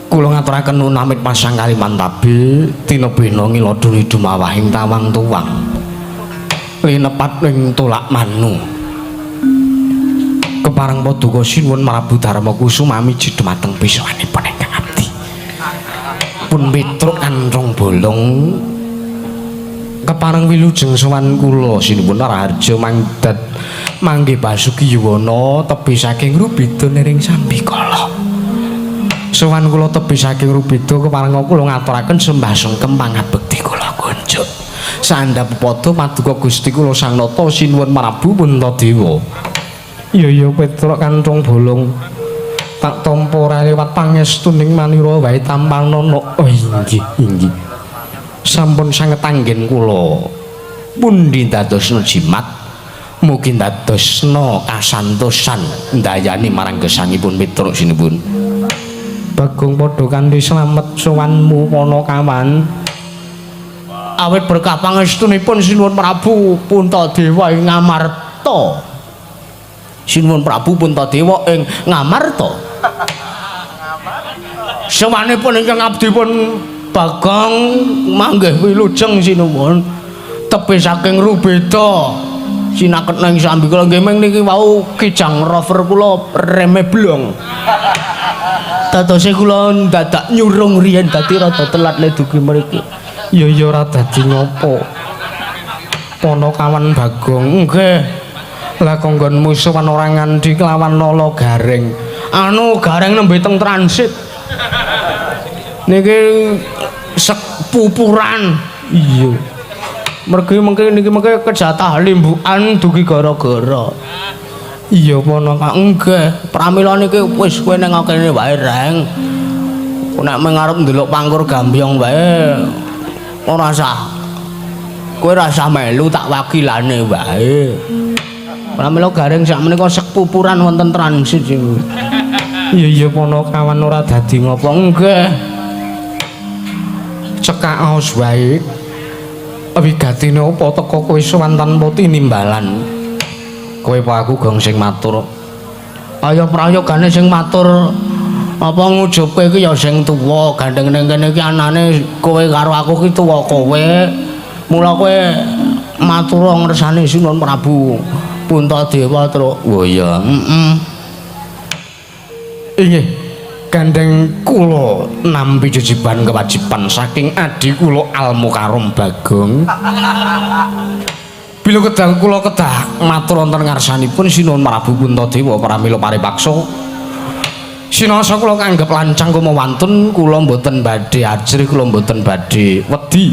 Kula ngaturaken nuwun amit pasang kalimantabi tinebena ngiladuni dumawahing tawang tuwang linepat ing Tolak Manu. Kepareng paduka sinuwun Prabu Darma Kusuma miji dumateng pisahanipun ingkang abdi. Pun Petruk kancung bolong kepareng wilujeng sowan kula sinuwun raharja mangdat mangke basuki yuwana tebih saking Rubeda nering sambikala. Sowan kula tebih saking Rubeda kepareng kula ngaturaken sembah sungkem pangabekti kula kunjuk. Sandhap pepada paduka Gusti kula Sang Nata sinuwun Prabu Puntadewa. Iya iya Petruk kancung bolong tak tampa ora liwat pangestuning manira wae tampanana. Oh inggih inggih. Sampun sanget anggen kula pundi dadosna jimat mugi dadosna kasantosan ndayani marang gesangipun Petruk sinuwun. Bagong padha kanthi slamet sowanmu Panakawan. Awit berkah pangestunipun sinuwun Prabu Puntadewa ing Ngamarta. Sinuwun Prabu Puntadewa ing Ngamarta. Sowanipun ingkang abdi pun Bagong manggih wilujeng sinuwun tebih saking Rubeda sinaket nang sambikala nggih ming niki wau kijang rover kula reme blong. Dadose kula dadak nyurung riyen dadi rada telat le dugi mriki. Ya ya ora dadi ngopo. Panakawan Bagong nggih. Lah kanggonmu sowan ora ngandhi kelawan lala gareng. Anu gareng nembe teng transit. Niki sepupuran. Iya. Mergi mengke niki mengke kejatah limbukan dugi gara-gara. Iya Panaka nggih. Pramila niki wis kowe ning kene wae Reng. Nek meng arep ndelok pangkur gambyong wae ora sah. Kowe ora usah melu tak wakilane wae. Pramila Gareng sak menika sepupuran wonten transit iku. Iya iya ponokawan ora dadi ngopo. Nggih. Cekak aos wae. Wigatine apa teka kowe sowan tanpa tinimbalan. Kowe apa aku gong sing matur. Ayo prayogane sing matur apa ngujubke iki ya sing tuwa, gandeng ning kene iki anane kowe karo aku ki tuwa kowe. Mula kowe matur ngersane Sinuwun Prabu Puntadewa truk. Oh iya, heeh. Inggih, gandeng kula nampi jejiban kewajiban saking adi kula Almukarom Bagong. Bila kedah kula kedah matur wonten ngarsanipun Sinuwun Prabu Puntadewa pramila paripaksa. Sinasa kula kanggep lancang kumawantun kula mboten badhe ajrih, kula mboten badhe wedi.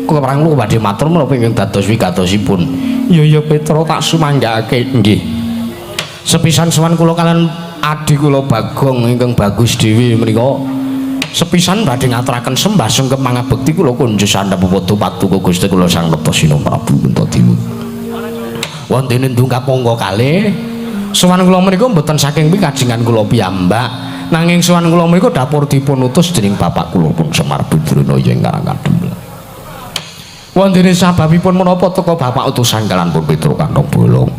Kula parang kula badhe matur menapa ingkang dados wigatosipun. Iya iya Petro tak sumanggakake nggih. Sepisan sowan kula kalian adi kula Bagong ingkang bagus dhewe menika sepisan badhe ngaturaken sembah sungkem mangabekti kula kunjus sandhap padha paduka Gusti kula Sang Nata Sinuwun Prabu Puntadewa. Wonten ndungkap angka kalih sowan kula menika mboten saking pikajengan kula piyambak, nanging sowan kula menika dapur dipun utus dening bapak kula pun Semar Badranaya ing Karangkadempel. Wonten sababipun menapa teka bapak utusan kalian pun Petro Kantong Bolong.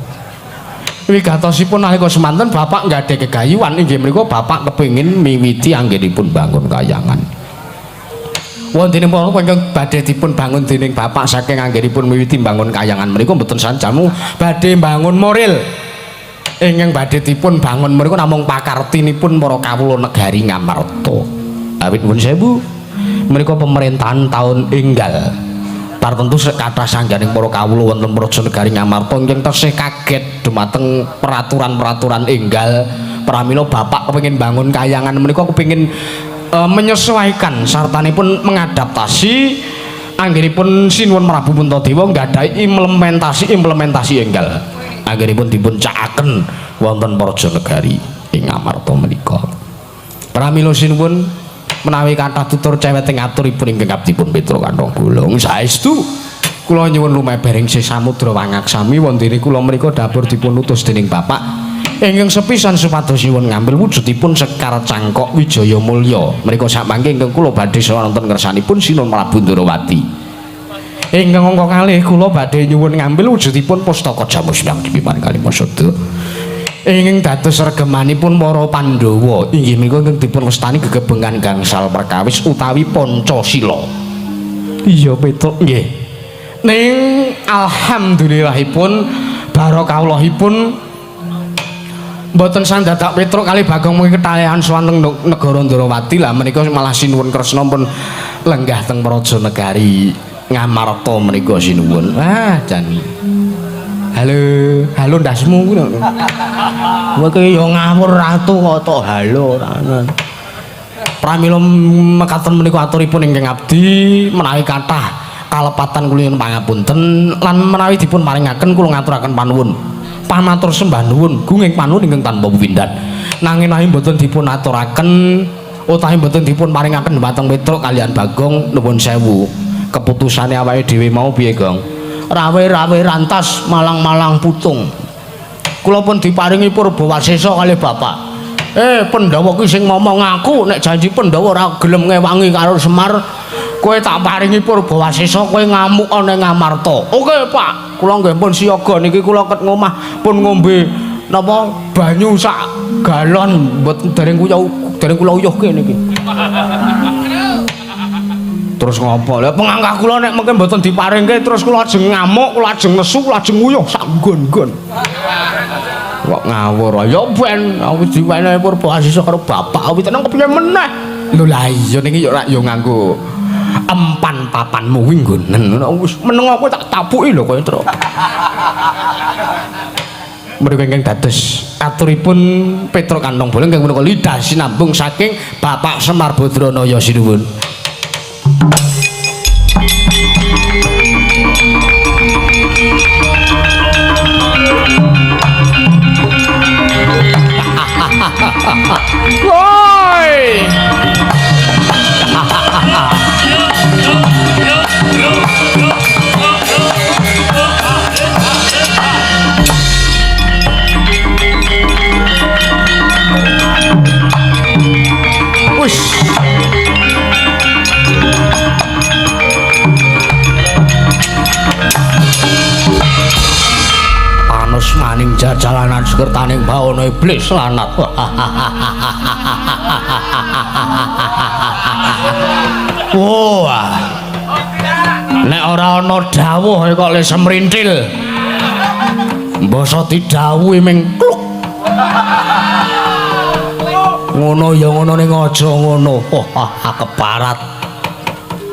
Wigatosipun nalika semanten bapak nggadhahi gegayuhan inggih menika bapak kepengin miwiti anggenipun bangun kayangan. Wonten menapa ingkang badhe dipun bangun dening bapak saking anggenipun miwiti bangun kayangan menika mboten sanjamu badhe bangun moral. Ingkang badhe dipun bangun menika namung pakartinipun para kawula negari Ngamarta. Awit nuwun sewu menika pemerintahan tahun enggal. Tartentu kathah sangganing para kawula wonten praja negari Ngamarta ingkang tesih kaget dumateng peraturan-peraturan enggal. Pramila bapak kepengin bangun kayangan menika kepengin menyesuaikan sartanipun mengadaptasi anggenipun Sinuwun Prabu Puntadewa nggadahi implementasi enggal. Anggenipun dipun cakaken wonten praja negari ing Ngamarta menika. Pramila sinuwun menawi kathah tutur cewet ing aturipun ingkang abdipun Petro Kantong Bolong saestu kula nyuwun lumebering sih samudra wangaksami wondene kula menika dapur dipun utus dening bapak ingkang sepisan supados nyuwun ngambil wujudipun Sekar Cangkok Wijaya Mulya menika samangke ingkang kula badhe sowan wonten ngersanipun Sinuwun Prabu Ndrawati. Ingkang angka kalih kula badhe nyuwun ngambil wujudipun Pustaka Jamus Hyang Dipiman Kalimasada ingkang dados regemanipun para Pandhawa inggih menika ingkang dipun wastani gegebengan gangsal perkawis utawi Pancasila. Iya Petruk nggih. Ning alhamdulillahipun barokallahipun mboten sang dadak Petruk kali Bagong mungkin ketalihan sowan teng negara Ndrawati lah menika malah Sinuwun Kresna pun lenggah teng praja negari Ngamarta menika sinuwun. Ah jan. Halo, halo ndasmu kuwi lho. Kowe ki ya ngawur ratu kok tok halo ora. Pramila mekaten menika aturipun ingkang abdi menawi kathah kalepatan kula nyuwun pangapunten lan menawi dipun paringaken kula ngaturaken panuwun. Pamatur sembah nuwun gunging panuwun ingkang tanpa wewindan. Nanging menawi mboten dipun aturaken utawi mboten dipun paringaken dhumateng Petruk kaliyan Bagong nuwun sewu. Keputusane awake dhewe mau piye, Gong? Rawe-rawe rantas malang-malang putung. Kula pun diparingi purba wasesa kalih bapak. Pandhawa ki sing ngomong aku nek janji Pandhawa ora gelem ngewangi karo Semar, kowe tak paringi purba wasesa kowe ngamuk ana ing Ngamarta. Oke, Pak. Kula nggih pun siaga niki kula ket ngomah pun ngombe napa banyu sak galon mboten dereng kula uyuhke niki. Terus ngopo? Lah pengangkah kula nek mengke mboten diparingke terus kula ajeng ngamuk, kula ajeng nesu, kula ajeng nguyuh sak nggon-nggon. Kok ngawur. Ya ben aku diwenehi purba wasesa karo bapak kuwi tenang kepiye meneh. Lho lah iya niki ya ora ya nganggo empan papanmu kuwi nggonen. Wis meneng aku tak tapuki lho kowe truk. Menika ingkang dados aturipun Petruk Kantong Bolong ingkang menika lidah sinambung saking Bapak Semar Badranaya sinuwun. Woi. jajalanan sekertaning bawana iblis lanat. Wah. Nek ora ana dawuh kok le semrintil. Mbasa didhawuhi ming kluk. Ngono ya ngono ning aja ngono. Wah, keparat.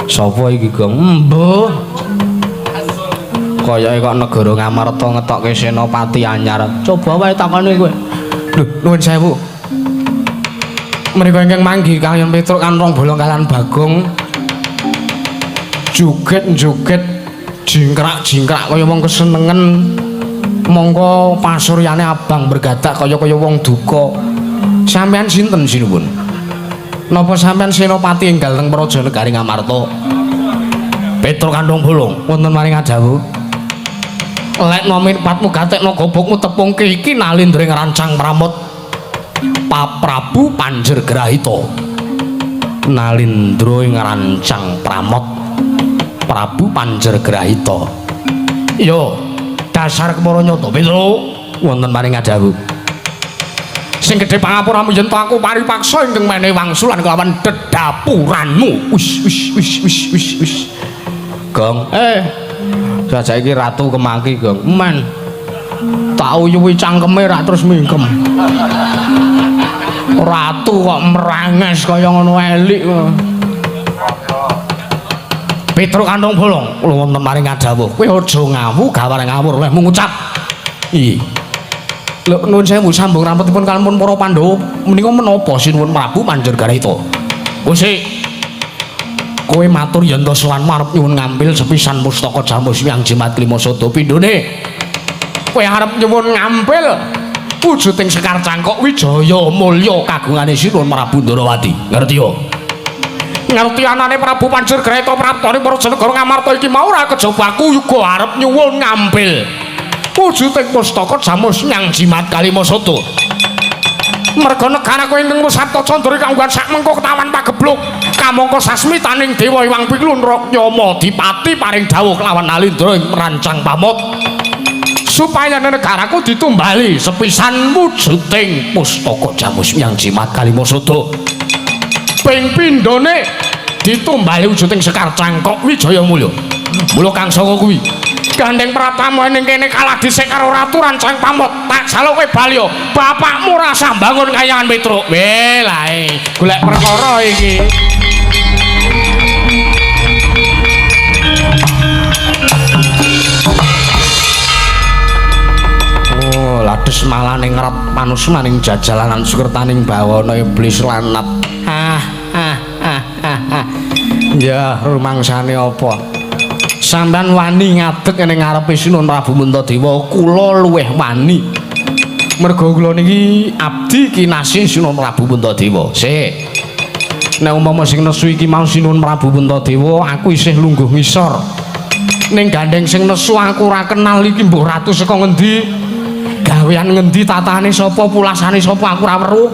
Sapa iki, Gong? Mbuh. Kayake kok negara Ngamarta ngetokke senopati anyar. Coba wae takoni kowe. Lho, nuwun sewu. Menika ingkang manggi kaliyan Petruk kan rong bolong kaliyan Bagong. Joget-joget jingkrak-jingkrak kaya wong kesenengen. Mongko pasuryane abang bergadak kaya-kaya wong duka. Sampeyan sinten sinuwun? Napa sampeyan senopati enggal teng Praja Negari Ngamarta? Petruk kandhong bolong wonten maring adawuh. Lekno mirpatmu gatekno gobokmu tepungke iki Nalindra ngrancang pramot Paprabu Panjergrahita. Nalindra ngrancang pramot Prabu Panjergrahita. Yo, dasar kepara nyata Petruk wonten maring adawuh. Sing gedhe pangapuramu yen to aku paripaksa ingkang menehi wangsulan kelawan dedapuranmu. Wis wis wis wis wis wis. Gong, jajak iki ratu kemaki, Gong. Men. Tak uyuhi cangkeme rak terus mingkem. Ratu kok meranges kaya ngono elik. Petruk kantong bolong, kula wonten maring adawuh. Kowe aja ngawu gawar ngawur olehmu ngucap. Ih. Lho nuwun sewu sambung rampetipun kalampun para Pandhawa menika menapa sinuwun Prabu Panjergarita? Gusti, kowe matur yen to sowan arep nyuwun ngambil sepisan pustaka Jamus Hyang Jimat Klima Sada pindhone. Kowe arep nyuwun ngambil wujuding Sekar Cangkok Wijaya Mulya kagungane sinuwun Prabu Ndrawati. Ngerti yo? Ngerti anane Prabu Panjergarita praptane para negara Ngamarta iki mau ora kejaba aku uga arep nyuwun ngambil wujuding pustaka Jamus Hyang Jimat Kalima Sada. Merga negaraku ingkang Sabta Candra kanggo sak mengko ketawan pagebluk kamangka sasmitaning Dewa Hyang Piklun Yama Dipati paring dawuh kelawan Nalindra ing mrancang pamot supaya negaraku ditumbali sepisan wujuding pustaka Jamus Hyang Jimat Kalima Sada. Ping pindhone ditumbali wujuding Sekar Cangkok Wijaya Mulya. Mula kang saka kuwi gandeng pratamu ning kene kalah dhisik karo ratu rancang pamot tak jaluk kowe bali bapakmu rasa bangun kayangan Petruk. Weh lae golek perkara iki. Oh, lades malah ning ngrep manusmaning jajalanan sukertaning bawana iblis lanat. Ah ah ah ah. Ya rumangsane apa? Sampeyan wani ngadeg ning ngarepe Sinuwun Prabu Puntadewa, kula luwih wani. Merga kula niki abdi kinasih Sinuwun Prabu Puntadewa. Sik. Nek umpama sing nesu iki mau Sinuwun Prabu Puntadewa, aku isih lungguh ngisor. Ning gandeng sing nesu aku ora kenal iki mbuh ratu saka ngendi? Gawean ngendi, tatane sapa, pulasane sapa aku ora weruh.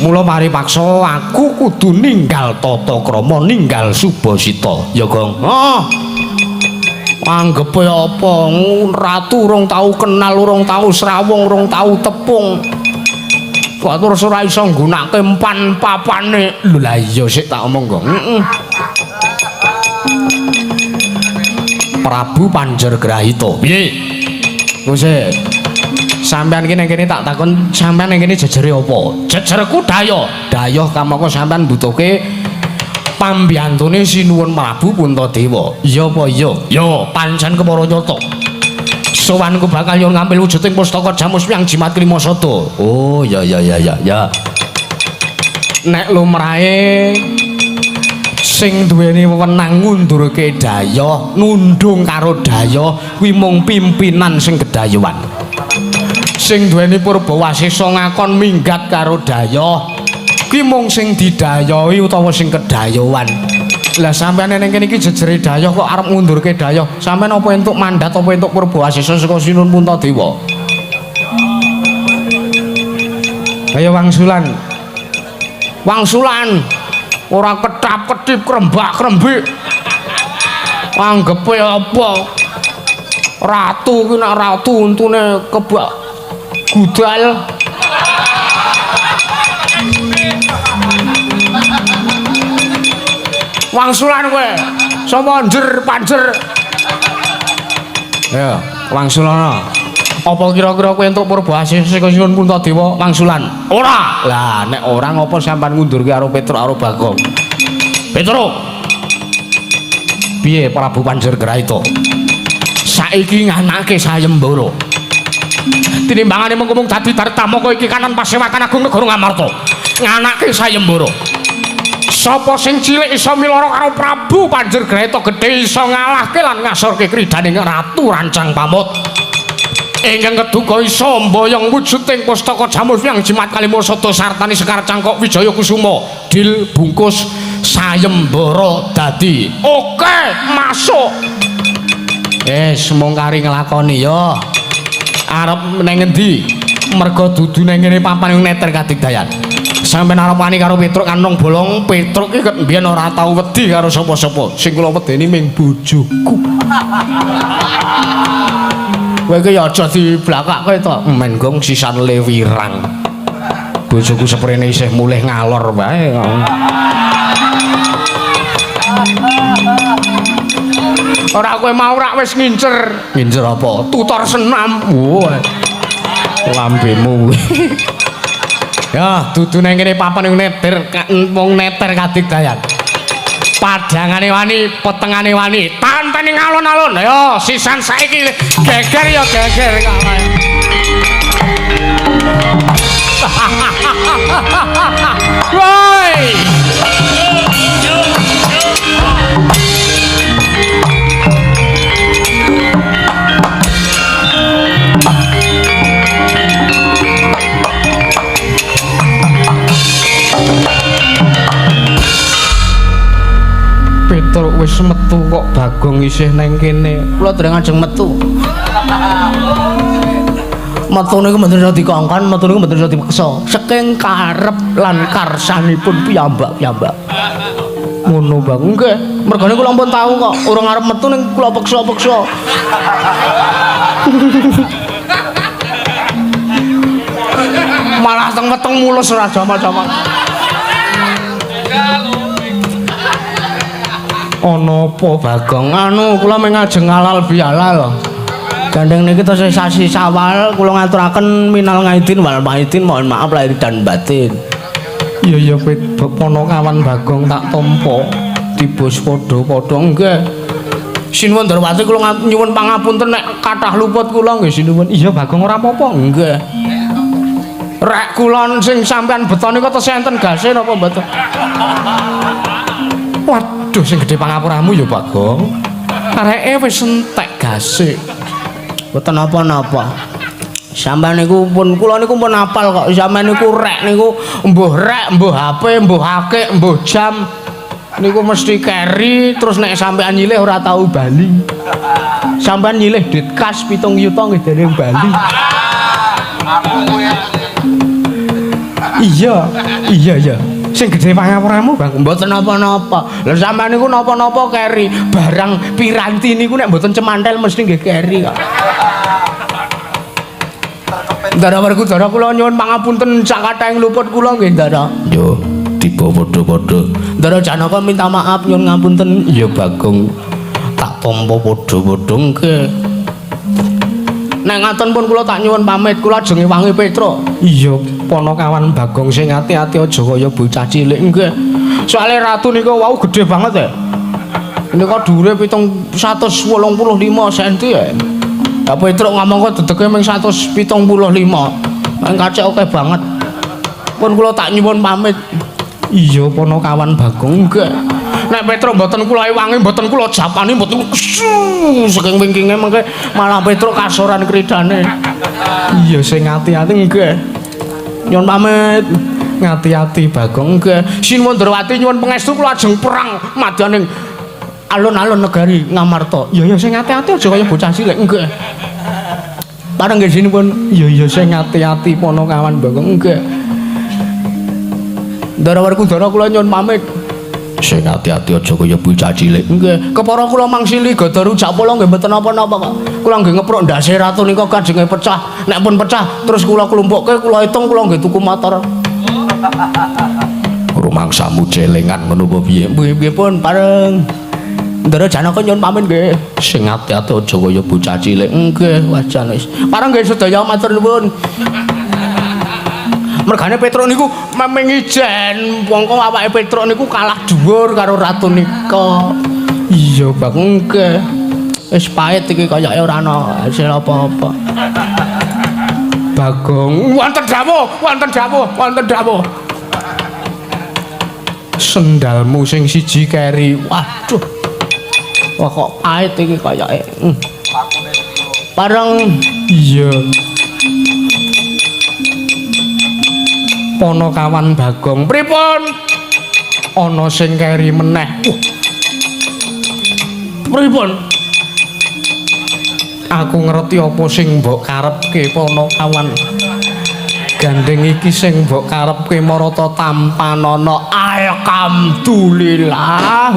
Mula paripaksa aku kudu ninggal tata krama, ninggal subasita. Ya, Gong. Oh. Anggepe apa? Ratu urung tau kenal, urung tau srawung, urung tau tepung. Kok terus ora iso nggunakake empan papane. Lho lah iya sik tak omong, Gong. Heeh. Prabu Panjergrahita. Piye? Gusti. Sampeyan iki ning kene tak takon, sampeyan ning kene jejere apa? Jejerku dayoh. Dayoh kamangka sampeyan mbutuhke pambiyantune Sinuwun Prabu Puntadewa. Iya apa iya? Ya, pancen kepara nyata. Sowanku bakal nyuwun ngambil wujuding pustaka Jamus Hyang Jimat Klima Sada. Oh, ya ya ya ya ya. Nek lumrahe sing duweni wewenang ngundurke dayoh, nundung karo dayoh kuwi mung pimpinan sing gedayuan. Sing duweni purbawasesa ngakon minggat karo dayoh kuwi mung sing didayohi utawa sing kedayohan. Lah sampeyan ning kene iki jejere dayoh kok arep ngundurke dayoh. Sampeyan apa entuk mandat apa entuk purbawasesa saka Sinuwun Puntadewa? Ayo wangsulan. Wangsulan. Ora ketap-ketip krembak-krembik. Anggepe apa? Ratu ki nek ratu untune kebak gudal. Wangsulan kowe. Sapa njer panjer? Ya, wangsulana. Apa kira-kira kowe entuk purba asih saka Sinuwun Puntadewa wangsulan? Ora. Lah nek ora ngopo sampean ngundurke karo Petruk karo Bagong? Petruk. Piye Prabu Panjergraita? Saiki nganake sayembara. Tinimbangane mengko mung dadi dartamaka iki kanan pasewakan agung negara Ngamarta. Nganake sayembara. Sapa sing cilik iso milara karo Prabu Panjergraita gedhe iso ngalahke lan ngasorke kridhaning Ratu Rancang Pamut. Ingkang keduga iso mboyong wujuding pustaka Jamus Hyang Jimat Kalima Sada sartani Sekar Cangkok Wijaya Kusuma. Dil bungkus sayembara dadi. Oke, masuk. Mung kari nglakoni ya. Arep neng ngendi? Merga dudu neng ngene papan neter kadigdayan. Sampeyan arep wani karo Petruk kanong bolong. Petruk iki ket mbiyen ora tau wedi karo sapa-sapa. Sing kula wedeni ming bojoku. Kowe iki ya aja diblakake to. Men gong sisan lewirang. Bojoku seprene isih mulih ngalor wae. Ora kowe mau rak wis ngincer. Ngincer apa? Tutor senam. Wah. Lambemu. Ya, dudu nang kene papan neter wong neter kadigdayan. Padangane wani, petengane wani, tantene alon-alon. Ayo, sisan saiki geger ya geger kae. Woi. Petruk wis metu kok Bagong isih neng kene. Kula dereng ajeng metu. Metu niku mboten iso dikongkon, metu niku mboten iso dipeksa. Saking karep lan karsanipun piyambak-piyambak. Ngono Bagong nggih. Mergane kula ampun tau kok urung arep metu ning kula peksa-peksa. Malah teng weteng mulus ora jamak-jamak. Ana apa Bagong? Anu kula mung ngajeng halal bihalal. Gandeng niki tesih sasi Syawal kula ngaturaken minal ngaidin wal maidin, mohon maaf lahir dan batin. Iya iya ponokawan Bagong tak tampa dibos padha-padha nggih. Sinuwun Darwati kula nyuwun pangapunten nek kathah luput kula nggih sinuwun. Iya Bagong ora apa-apa nggih. Rek kula sing sampean beto niku tesih enten gase napa mboten? Waduh sing gedhe pangapuramu ya Bagong. Areke wis entek gase. Mboten napa-napa. Sampeyan niku pun kula niku pun apal kok. Sampeyan niku rek niku mbuh rek, mbuh HP, mbuh akik, mbuh jam niku mesti keri terus nek sampeyan nyilih ora tau bali. Sampeyan nyilih duit kas 7 yuta nggih dereng bali. Iya, iya iya. Sing gedhe pangapuramu Bang, mboten napa-napa. Lha sampeyan niku napa-napa keri, barang piranti niku nek mboten cemantel mesti nggih keri kok. Ndara Werkudara kula nyuwun pangapunten sak kathahing luput kula nggih Ndara. Yo, tiba padha-padha. Ndara Janaka minta maaf nyuwun ngapunten. Ya Bagong, tak tampa padha-padha nggih. Nek ngaten pun kula tak nyuwun pamit, kula ajeng ngewangi Petruk. Iya, ponokawan Bagong sing ati-ati aja kaya bocah cilik nggih. Soale ratu nika wau gedhe banget ya. Nika dhuwure 785 cm ya. Lah Petruk ngomong kok dedege mung 175. Nang kacek akeh banget. Pun kula tak nyuwun pamit. Iya, ponokawan Bagong nggih. Nek Petruk mboten kula ewangi, mboten kula japani, mboten saking wingkinge mengke malah Petruk kasoran kridane. Iya sing ati-ati nggih. Nyuwun pamit. Ngati-ati Bagong nggih. Sinuwun Darwati nyuwun pangestu kula ajeng perang madyaning alun-alun negari Ngamarta. Iya iya sing ati-ati aja kaya bocah cilik nggih. Pareng nggih sinuwun. Iya iya sing ati-ati ponokawan Bagong nggih. Ndara Werkudara kula nyuwun pamit. Sing ati-ati aja kaya bocah cilik. Nggih, kepara kula mangsili gada rujak polo nggih mboten napa-napa kok. Kula nggih ngeprok ndase ratu nika kajenge pecah. Nek pun pecah terus kula klumpukke, kula hitung kula nggih tuku motor. Rumangsamu celengan ngono apa piye? Nggih pun pareng. Ndara Janaka nyuwun pamit nggih. Sing ati-ati aja kaya bocah cilik. Nggih, wajan wis. Pareng nggih sedaya matur nuwun. Mergane Petruk niku memeng ijen, wong kok awake Petruk niku kalah dhuwur karo ratu nika. Iya, Bang, nggih. Wis pahit iki kayake ora ana hasil apa-apa. Bagong, wonten dawuh, wonten dawuh, wonten dawuh. Sendalmu sing siji keri. Waduh. Wah kok pahit iki kayake. Pareng iya. Ponokawan Bagong, pripun? Ana sing keri meneh. Pripun? Aku ngerti apa sing mbok karepke Ponokawan. Gandeng iki sing mbok karepke marata tampanana. Alhamdulillah.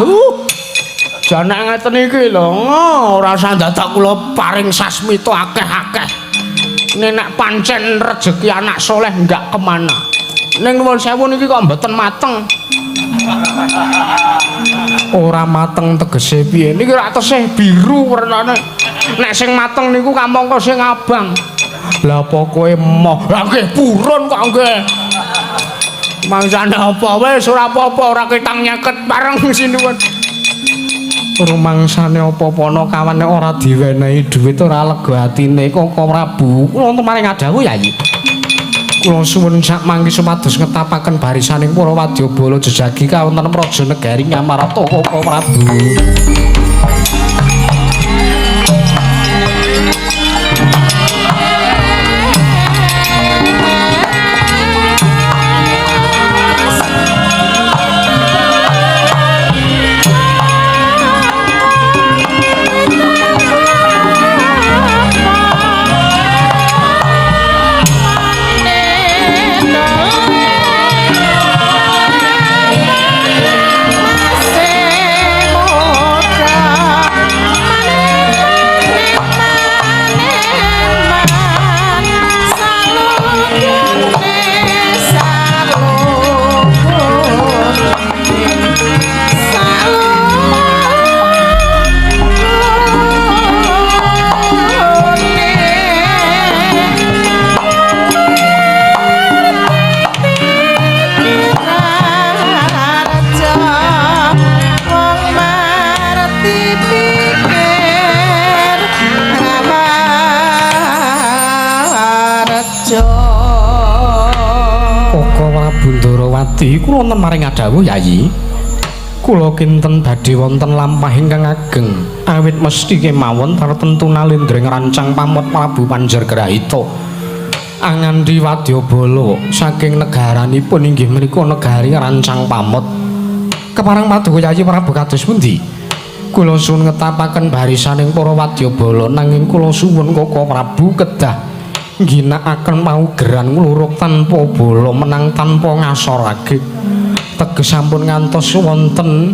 Jane ngeten iki lho, ora usah dadak kula paring sasmita akeh-akeh. Nek pancen rejeki anak soleh enggak kemana. Ning nuwun sewu niki kok mboten mateng. Ora mateng tegese piye? Niki rak tesih biru wernane. Nek sing mateng niku kamangka sing abang. Lah apa kowe emoh? Lah nggih purun kok nggih. Mangsane apa wis ora apa-apa, ora ketang nyeket bareng sinuwun. Rumangsane apa Ponokawan nek ora diwenehi dhuwit ora lega atine Koko Prabu. Kula maring adawuh Yayi. Kula suwun sak mangke supados ngetapaken barisaning para wadyabala jejagi kawonten praja negari Ngamarta Koko Prabu. Bundarawati kula wonten maring adawuh Yayi. Kula kinten badhe wonten lampah ingkang ageng awit mesti kemawon tartemtu nalendra ngrancang pamot Prabu Panjargrahita angandhi wadyabala saking negaranipun inggih menika negari Rancang Pamot. Kepareng paduka Yayi Prabu kados pundi? Kula suwun ngetapaken barisaning para wadyabala nanging kula suwun Koko Prabu kedah ngginakaken paugeran ngluruk tanpa bala menang tanpa ngasorake. Teges sampun ngantos wonten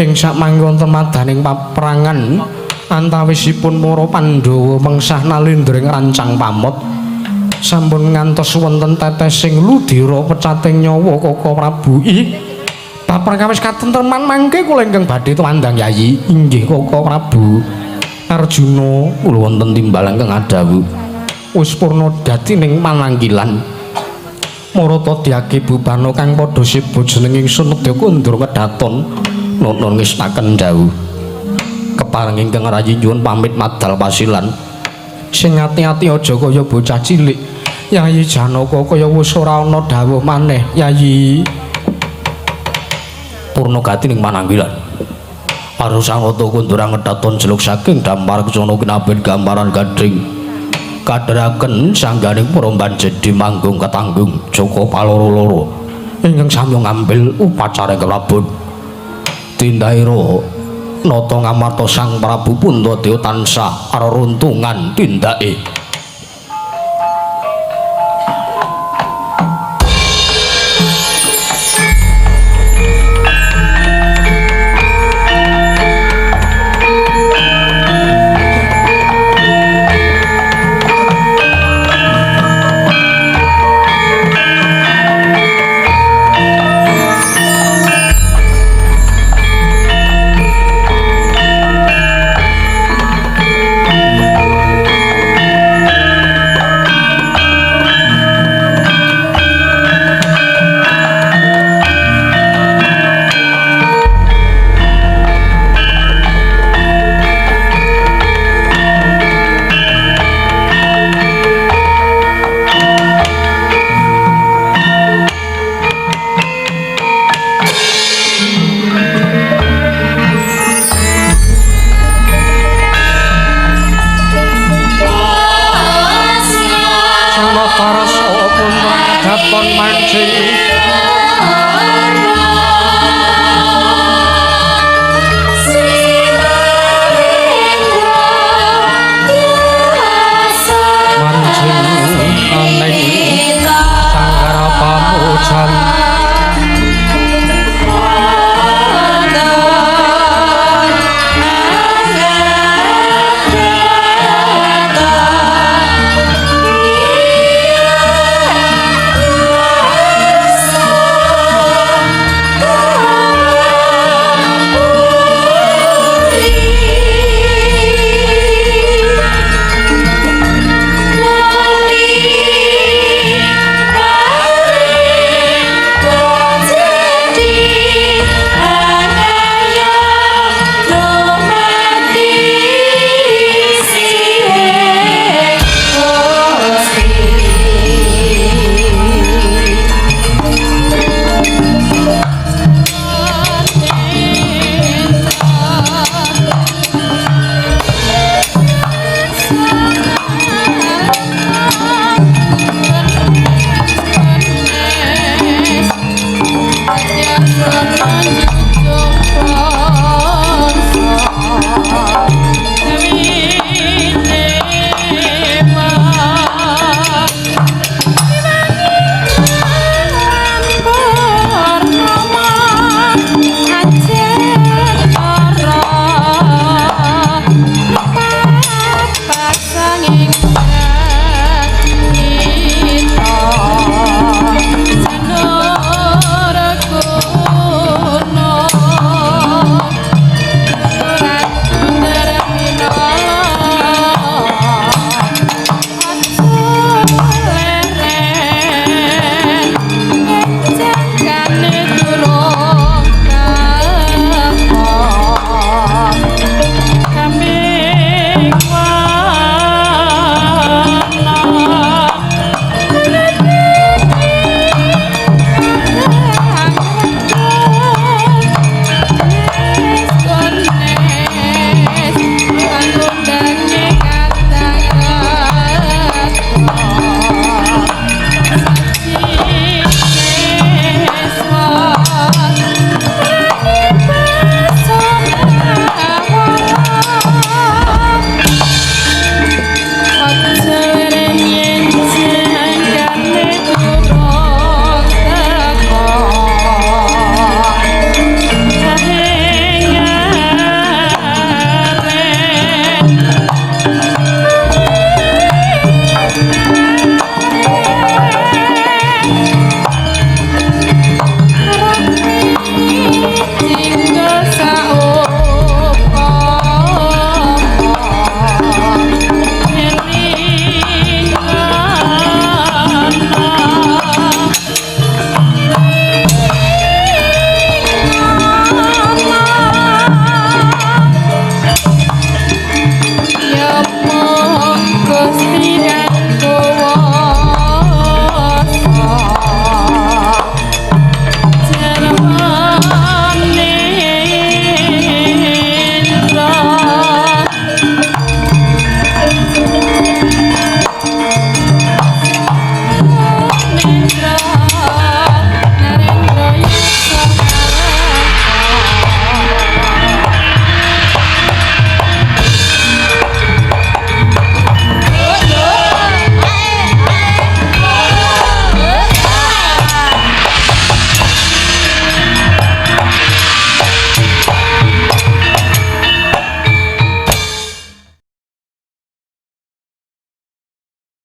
ing sakmangke wonten madaning paperangan antawisipun para Pandhawa mengsah nalendra Rancang Pamot. Sampun ngantos wonten tetesing ludira pecating nyawa Koko Prabu. Ih, babar kawis katentreman mangke kula ingkang badhe tumandang Yayi. Inggih Koko Prabu. Arjuna kula wonten timbal ingkang adhawuh. Wis purna dadi ning mananggilan. Marata diake bubana kang padha seba jeneng ingsun nedya kundur kedaton nonton ngestaken dawuh. Kepareng ingkang rayi nyuwun pamit madal pasilan. Sing ati-ati aja kaya bocah cilik. Yayi Janaka kaya wis ora ana dawuh maneh Yayi. Purna gati ning mananggilan. Arusangata kundurang kedaton jeluk saking dampar kecono kinabet gambaran gading. Kadheraken sangganing para banjedi manggung ketanggung Joko paloro-loro ingkang sami ngambil upacara kelabun. Tindaira nata ngamarta Sang Prabu Puntadewa tansah aruntungan tindake.